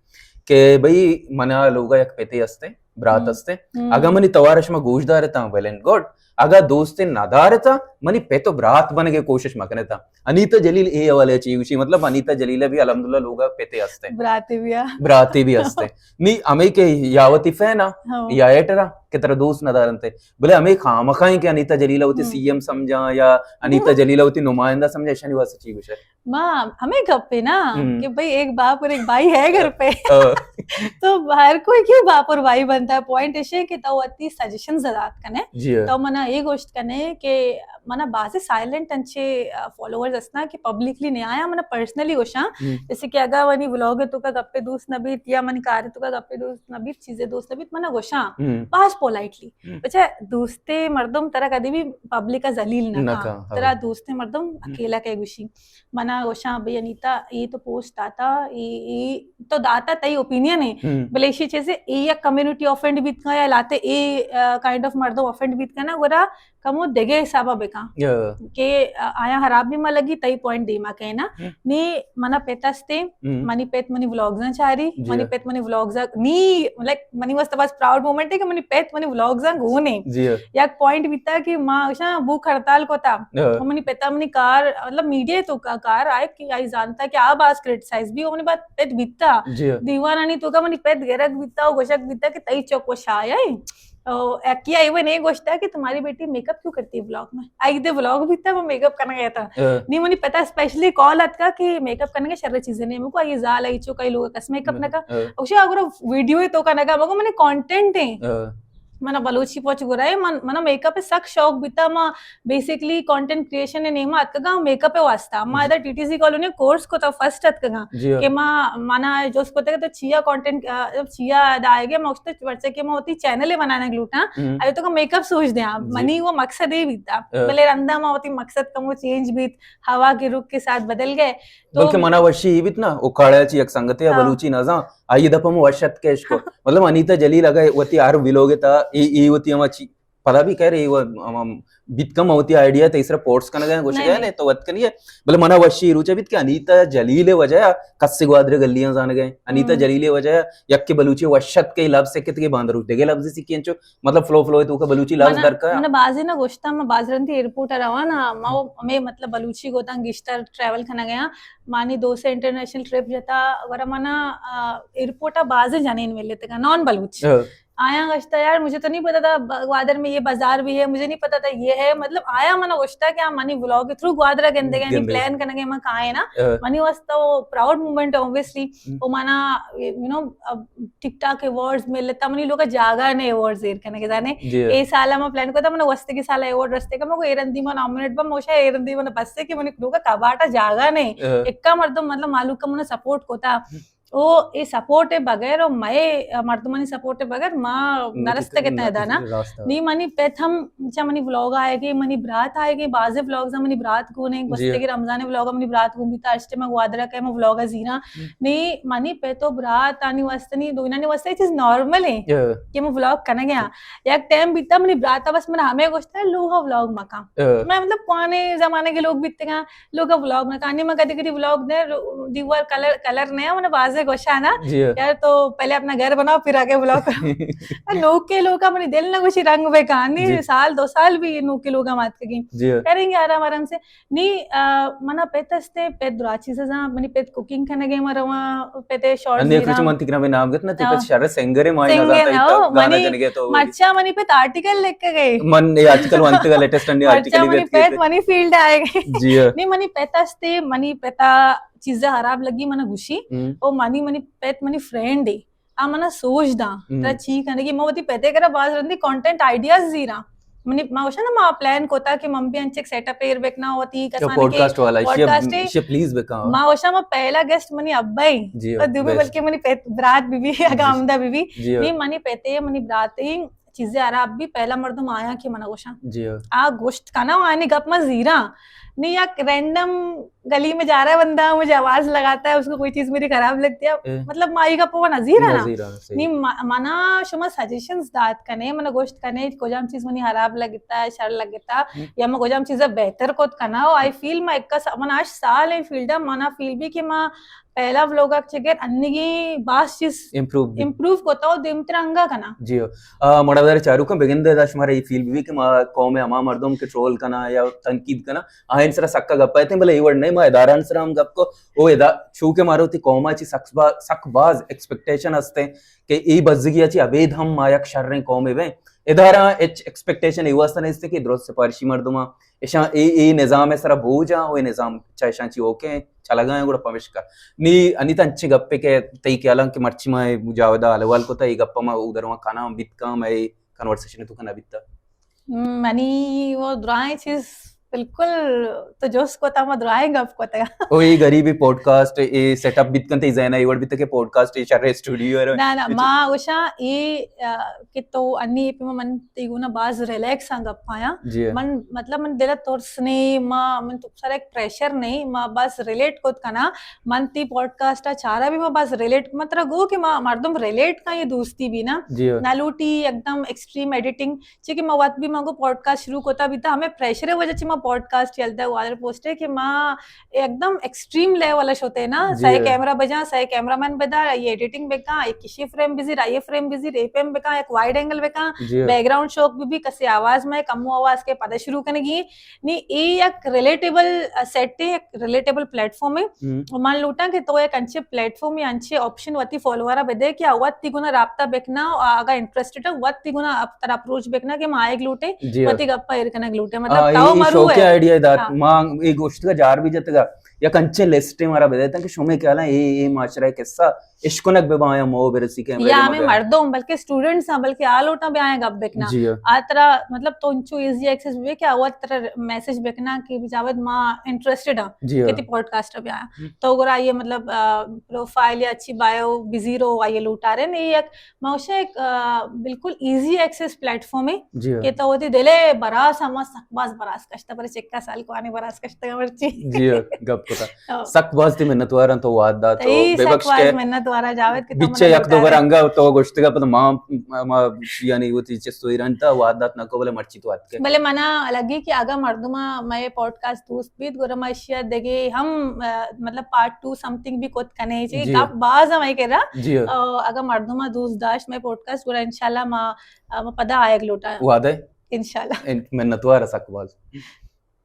کہ بھئی، منا لوگا یک پتے ہستے، برات ہم۔ ہستے۔ ہم۔ اگا منی توار شما گوش دارتا، ویل اینڈ گڈ۔ اگا دوست نہ دارتا، منی پت و برات بنگے کوشش مکنتا۔ انیتا جلیل اے حوالے چی گوشی، مطلب، انیتا جلیل بھی الحمدللہ لوگا پتے ہستے۔ براتے بھی آ۔ براتے بھی ہستے۔ نی ہمیں کہ یا وتی فین آ، ہاں۔ یا ہیٹر آ، کہ ترا دوست نہ دارنتے۔ بلے ہمیں خامخائیں کہ انیتا جلیل وتی ہم۔ سی ایم سمجھا یا انیتا جلیل وتی نمائندہ سمجھا، اشانی واسطے چی گوشے؟ ما ہمیں گپے نا ہم۔ کہ بھئی ایک باپ اور ایک بھائی ہے گھر پہ۔ ہاں۔ تو ہر کوئی کیوں باپ اور بھائی بنتا ہے؟ پوائنٹ ایشے کہ تو وتی سجیشن زدات کنے۔ جی ہاں۔ تو منا یہ گوشت کنے کہ منا بازے سائلنٹ انچے، آ، فالوورز اسنا کہ پبلکلی نہیں آیا، منا پرسنلی گوشاں۔ ہم۔ جیسے کہ اگا منی ولاگ تو کا گپے دوست نہ بیت یا منی کار تو کا گپے دوست نہ بیت، چیزیں دوست نہ بیت، منا گوشاں۔ ہم۔ باز پولائٹلی۔ ہم۔ بچہ، دوستے مردم ترا کدی بھی پبلک ذلیل نہ نہ کھا۔ کھا، ہاں۔ ترا دوستے مردم ہم۔ اکیلا کے گوشی۔ منا گوشاں، بھئی انیتا، اے تو پوسٹ داتا، اے، اے تو داتا تئی اوپینین ہے۔ ہم۔ بلے ایشی چیزے اے یک کمیونٹی افینڈ بیت کا یا لاتے اے، آ، کائنڈ آف مردم افینڈ بیت کا نا، گڑا کمو دگہ حسابا بکاں۔ یا۔ کہ، آ، آیا خراب بھی مہ لگی، تئی پوائنٹ دیما کہنا۔ ہم۔ نی منا پت استے، ہم۔ منی پت منی ولاگزاں چاری، جی۔ منی پت منی ولاگزاں، نی، لائک، منی واسطہ بس پراؤڈ مومنٹ ہے کہ منی پت منی ولاگزاں گونے۔ جی۔ یک پوائنٹ بیتا کہ ما اشاں بھوک ہڑتال کو تا۔ ہاں۔ تو منی پتا منی کار، مطلب، میڈیا تو کا کار آئے کہ آئی زانتا کہ آ باز کرٹیسائز بھی، منی بات پت بیتا۔ جی۔ دیوانانی تو کا منی پت گرک بیتا، و گوشک بیتا کہ تئی چک و شایا ہے۔ او، ایکی آئی وہ نہیں گوشتا کہ تمہاری بیٹی میک اپ کیوں کرتی ہے ولاگ میں؟ آئی دے ولاگ بھی تھا، وہ میک اپ کرنا گیا تھا۔ ہاں۔ نہیں، منی پتا اسپیشلی کال اتکا کہ میک اپ کرنے کے شر چیزیں نہیں، مکو آئی زال آئی چو کئی لوگ کس میک اپ نہ کا۔ ہاں۔ اوشی اگر ویڈیو ہے تو کا نہ کا، مکو منی کانٹینٹ ہے۔ ہاں۔ منا بلوچی پوچ گرا ہے، من، منا میک اپ سک شوق بیتا، ما بیسیکلی کانٹینٹ کریئیشن نیما اتکگا میک اپ واسطہ۔ ما جی۔ ادا T T C colony course کو تا فرسٹ اتکگا جی۔ کہ ما، منا جوس کو تے تو چیا کانٹینٹ، آ، چیا ادا آئے گے، ما اس تے ورچے کہ ما ہوتی چینل بنانا گلوٹا، ہم۔ ابھی تو کا میک اپ سوچ دیا، جی۔ منی وہ مقصد ہی بیتا۔ ہاں۔ بلے رندا ما ہوتی مقصد کمو چینج بیت، ہوا کے رخ کے ساتھ بدل گئے۔ تو بلکہ منا وشی ہی بیت نا، او کاڑا چی یک سنگتے یا ہاں۔ بلوچی نزاں، آئی دپا مو وش اتکے اشکو۔ مطلب انیتا جلیل اگا وتی ہر ویلوگ تا، ای، ای وتی ہما چی، پدا بھی کہہ رہے، وہ ہم، ہم بیت کم ہوتی آئیڈیا تے اس طرح پورٹس کرنا گئے، گوش نہیں، گئے نہیں۔ نے تو وت کنی ہے۔ بلے منا وشی روچا بیت کہ انیتا جلیل وجہ کس گوادر گلیاں زان گئے۔ انیتا ہم۔ جلیل وجہ یک کے بلوچی وش اتکے لفظ سے کت کے باندرو دگے لفظ سیکھی انچو مطلب فلو فلو تو کا بلوچی لفظ منا، درکا۔ منا بازی نہ گوشتا، ما باز رندی ایئرپورٹ آ رواں نا، ما ہم۔ وہ ہمیں مطلب بلوچی گوتاں گشتر ٹریول کھنا گیا۔ مانی دو سے انٹرنیشنل ٹرپ جتا، ورا منا، آ، ایئرپورٹ آ بازی جنین ملے تکا، نان بلوچ۔ ہاں۔ آیا گشتا، یار مجھے تو نہیں پتا تھا ب-، گوادر میں یہ بازار بھی ہے، مجھے نہیں پتا تھا یہ ہے۔ مطلب آیا منا گوشتا کہ آ منی ولاگ تھرو گوادر گندے گئے، یعنی گندے۔ پلان کرنے گئے، ما کہاں ہے نا۔ ہاں۔ منی واسطہ وہ پراؤڈ مومنٹ ہے اوبویسلی۔ ہم۔ وہ منا، یو نو، اب ٹک ٹاک ایوارڈز ملتا، منی لوگ جاگا نے ایوارڈز ایر کنے کے جانے۔ جی۔ اے سال ہم پلان کو تھا، من وستے کی سال ایوارڈ رستے کا، من کو ایرندی من نامنیٹ با، موشا ایرندی من بس سے کہ منی لوگ کباٹا جاگا نے۔ ہاں۔ اکا مردم مطلب مالو کا من سپورٹ کو تھا۔ او اے سپورٹ بغیر او مئے مردمانی سپورٹ بغیر ما نہ نرست کتنا کتنا ادا نا۔ راست ہے۔ نی منی پت ہم چا منی ولاگ آئے گے، منی برات آئے گے، بازے ولاگز منی برات گونے، جی۔ گوستے کے رمضان ولاگ منی برات گون بیتا، اشتے ما گوادر کا ما ولاگ زیرا۔ ہم۔ نی منی پت و برات آنی واسطے نی دوینانی واسطے چیز نارمل ہے۔ ہاں۔ کہ ما ولاگ کنگے ہاں۔ یک ٹائم بیتا منی براتا بس من ہمیں گوشتا ہے لوگا ولاگ مکا۔ ہاں۔ میں مطلب پرانے زمانے کے لوگ بیتے گا، لوگا ولاگ نہ کانی، من کدی کدی ولاگ دے دیوار کلر، کلر نیا، من بازے گوشا نا۔ جی۔ یار تو پہلے اپنا گھر بناؤ پھر آگے ولاگ کرو۔ نوکے لوگا منی دل نہ گوشی رنگ بے کانی، جی۔ سال دو سال بھی نوکے لوگا مات کے گئی۔ جی۔ کریں گے آرام آرام سے۔ نی، آ، منا پت استے، پت درا چیز زاں، منی پت کوکنگ کنگے، ما رواں پت شارٹ انیک زیراں۔ کچھ من تکنا میں نام گت نا، تی ہاں۔ پت شر سنگر ہے، مائی سنگر نزانتا ہے، او، تو گانا منی جنگے تو مرچا منی پت آرٹیکل لکھ کے گئے۔ من یہ آرٹیکل وانتے گا، لیٹسٹ انڈی آرٹیکل مرچا ہی منی بیت پت کیتے۔ منی فیلڈ آئے گئے۔ جی ہاں۔ نی منی پت استے، منی پتا چیز خراب لگی، منا گوشی۔ ہم۔ او منی، منی پت منی فرینڈ ہے۔ آ منا سوچ داں، ہم۔ ترا چی کنگی، ما وتی پتے کرا باز رندی کانٹینٹ آئیڈیاز زیراں۔ منی، ما گوشاں نا، ما پلان کوتا کہ من بھی انچک سیٹ اپ ایر بکنا وتی کسانی کے پوڈکاسٹ والا، ایشی پوڈکاسٹ ہے۔ ایشی پلیز بکا۔ ما گوشاں، ما پہلا گیسٹ منی ابا ہی۔ جی، اور دومی بیسٹ۔ بلکہ منی پت، برات بی بی، اگا جی۔ آمدہ بی بی۔ جی۔ نی منی پتے، منی برات ہی چیزیں خراب بھی پہلا مردم آیا کہ منا گوشاں۔ جی۔ آ گوشت کنا آنے گپ ما زیراں۔ نی یک رینڈم گلی میں جا رہا ہے بندہ، مجھے آواز لگاتا ہے، اس کو کوئی چیز میری خراب لگتی ہے، اے۔ مطلب، ما ای گپ و نظیر ہے نا۔ نظیر ہے، صحیح۔ نی ما-، منا شما سجیشنز دات کنے، منا گوشت کنے، کجام چیز منی خراب لگتا ہے، شر لگتا، ہم۔ یا ما کجام چیز بہتر کت کنا۔ او آئی فیل ما ایک سا-، منا اش سال ہے فیلڈا، منا فیل بھی کہ ما پہلا ولاگ چگر انگی باس چیز امپروو بھی۔ امپروو کوتا و دیم ترنگا کنا۔ جی ہو۔ آ، مڑا دار چاروکاں بگندے دا شمارا ای فیل بھی کہ ما قوم ہما مردم کے ٹرول کنا یا تنقید کنا، آئین سرا سکا گپ آئے تھے، بلے ای وڑ نہیں، ما اداران سرا ہم گپ کو، او ادا-، چونکہ مارو تی قوما چی سک با-، سک باز ایکسپیکٹیشن ہستے کہ ای بزگی چی ابید ہم ما یک شریں قومے بیں۔ ادارہ اچ ایکسپیکٹیشن ای واسطہ نہیں ہستے کہ درست سفارشی مردماں اشاں اے، اے نظام سرا بوجاں، او اے نظام چا اشاں چی اوکے چلگا ہیں گڑا پمشکا۔ نی انیتا انچیں گپے کہ تئی خیالاں کہ مرچی ما جاویدا حال احوال کتا، اے گپا ما او درواں کناں بیت کاں، ما اے کنورسیشن تو کنا بیتا۔ منی وہ درائیں چیز بالکل تو جوست کتا، ما درائیں گپ کتا۔ او اے غریبی پوڈکاسٹ، اے سیٹ اپ بیت کنتے، اے زینا اے وڑ بیت کہ پوڈکاسٹ، اے شر اسٹوڈیو ہے۔ نا، نا، ما گوشاں اے، آ، کہ تو انی پہ من تئی گونا باز ریلیکس آں گپ آیاں۔ جی۔ من، مطلب، من دل ترس نے، ما، من تو سر ایک پریشر نے، ما بس ریلیٹ کت کنا۔ من تی پوڈکاسٹ آ چارا بھی ما بس ریلیٹ، من ترا گو کہ ما مردم ریلیٹ کا یہ دوستی بھی نا۔ جی۔ نہ لوٹی ایک دم ایکسٹریم ایڈیٹنگ، چی کہ ما وت بھی ما گو پوڈکاسٹ شروع کتا بھی تا، ہمیں پریشر وجہ چی ما پوڈکاسٹ یلدا وادر پوسٹے کہ ما یکدم ایکسٹریم لیول شتے نا، جی۔ سئے کیمرہ بجا، سئے کیمرہ مین بدا، اے ایڈیٹنگ بکا، اے کشی فریم بزیر، اے فریم بزیر، اے پیم بکا، ایک وائڈ اینگل بکا، جی۔ بیک گراؤنڈ شوق بھی، بھی کسے آواز میں کمو آواز کے پدا شروع کنگی۔ نی اے یک ریلیٹیبل سیٹ ہے، یک ریلیٹیبل پلیٹ فارم ہے۔ ہم۔ من لوٹاں کہ تو یک انچے پلیٹ فارم یا انچے آپشن وتی فالوورا بدے کہ آ وتی گنا رابطہ بکنا، آ اگا انٹرسٹڈ ہے وتی گنا اپ-، ترا اپروچ بکنا کہ ما آئیگ لوٹے، جی۔ وتی گپا ایر کنگ لوٹے۔ مطلب آ، تو اے مرو شوقی ہے۔ آئیڈیا دات۔ ہاں۔ ما اے گوشتگا جار بھی جتگا، یک انچے لسٹ مارا بدے تاکہ شمے خیالا اے، اے معاشرہ قصہ اشکنگ بہ باں یا مو برسی کہ یا ہمیں مردم، بلکہ اسٹوڈنٹس ہیں، بلکہ آ لوٹاں بہ آیاں گپ بکنا۔ جی ہاں۔ آ ترا، مطلب، تو انچو ایزی ایکسس بے کہ آ وت ترا میسج بکنا کہ جاوید ما انٹرسٹڈ ہاں جی کہ ہاں۔ تی پوڈکاسٹ بہ آیاں۔ ہم۔ تو گرا یہ، مطلب، آ، پروفائل یا اچھی بایو بزی رو آئیے لوٹا رہے نہیں، یک موشا ایک، آ، بالکل ایزی ایکسس پلیٹ فارم ہے جی ہاں۔ کہ تو وتی دلے براس ہما سک باز براس کشتا، پر چکا سال کوانی براس کشتا مرچی۔ جی ہاں، گپ کتا۔ ہاں۔ سک باز تی منتواراں تو واد دات، تو تئی بے سک بخش باز کے منتوارا جاوید کہ تو بچے منا یک دو لوٹائے۔ بار انگا تو گوشتگا پتہ ما، ما، یعنی وتی چست و ایران تا واد دات نہ کو، بلے مرچی تو اتکے۔ بلے منا لگی کہ اگا مردما مئے پوڈکاسٹ دوست بیت، گورا ما اشیا دگے ہم، آ، مطلب پارٹ ٹو سم تھنگ بھی کت کنے چی جی۔ گپ باز ہمے کرا۔ جی۔ آ، اگا مردما دوست داشت مئے پوڈکاسٹ گورا انشاءاللہ ما، آ، ما پدا آیگ لوٹا۔ وعدہ ہے؟ انشاءاللہ۔ ان-، منتوار سک باز۔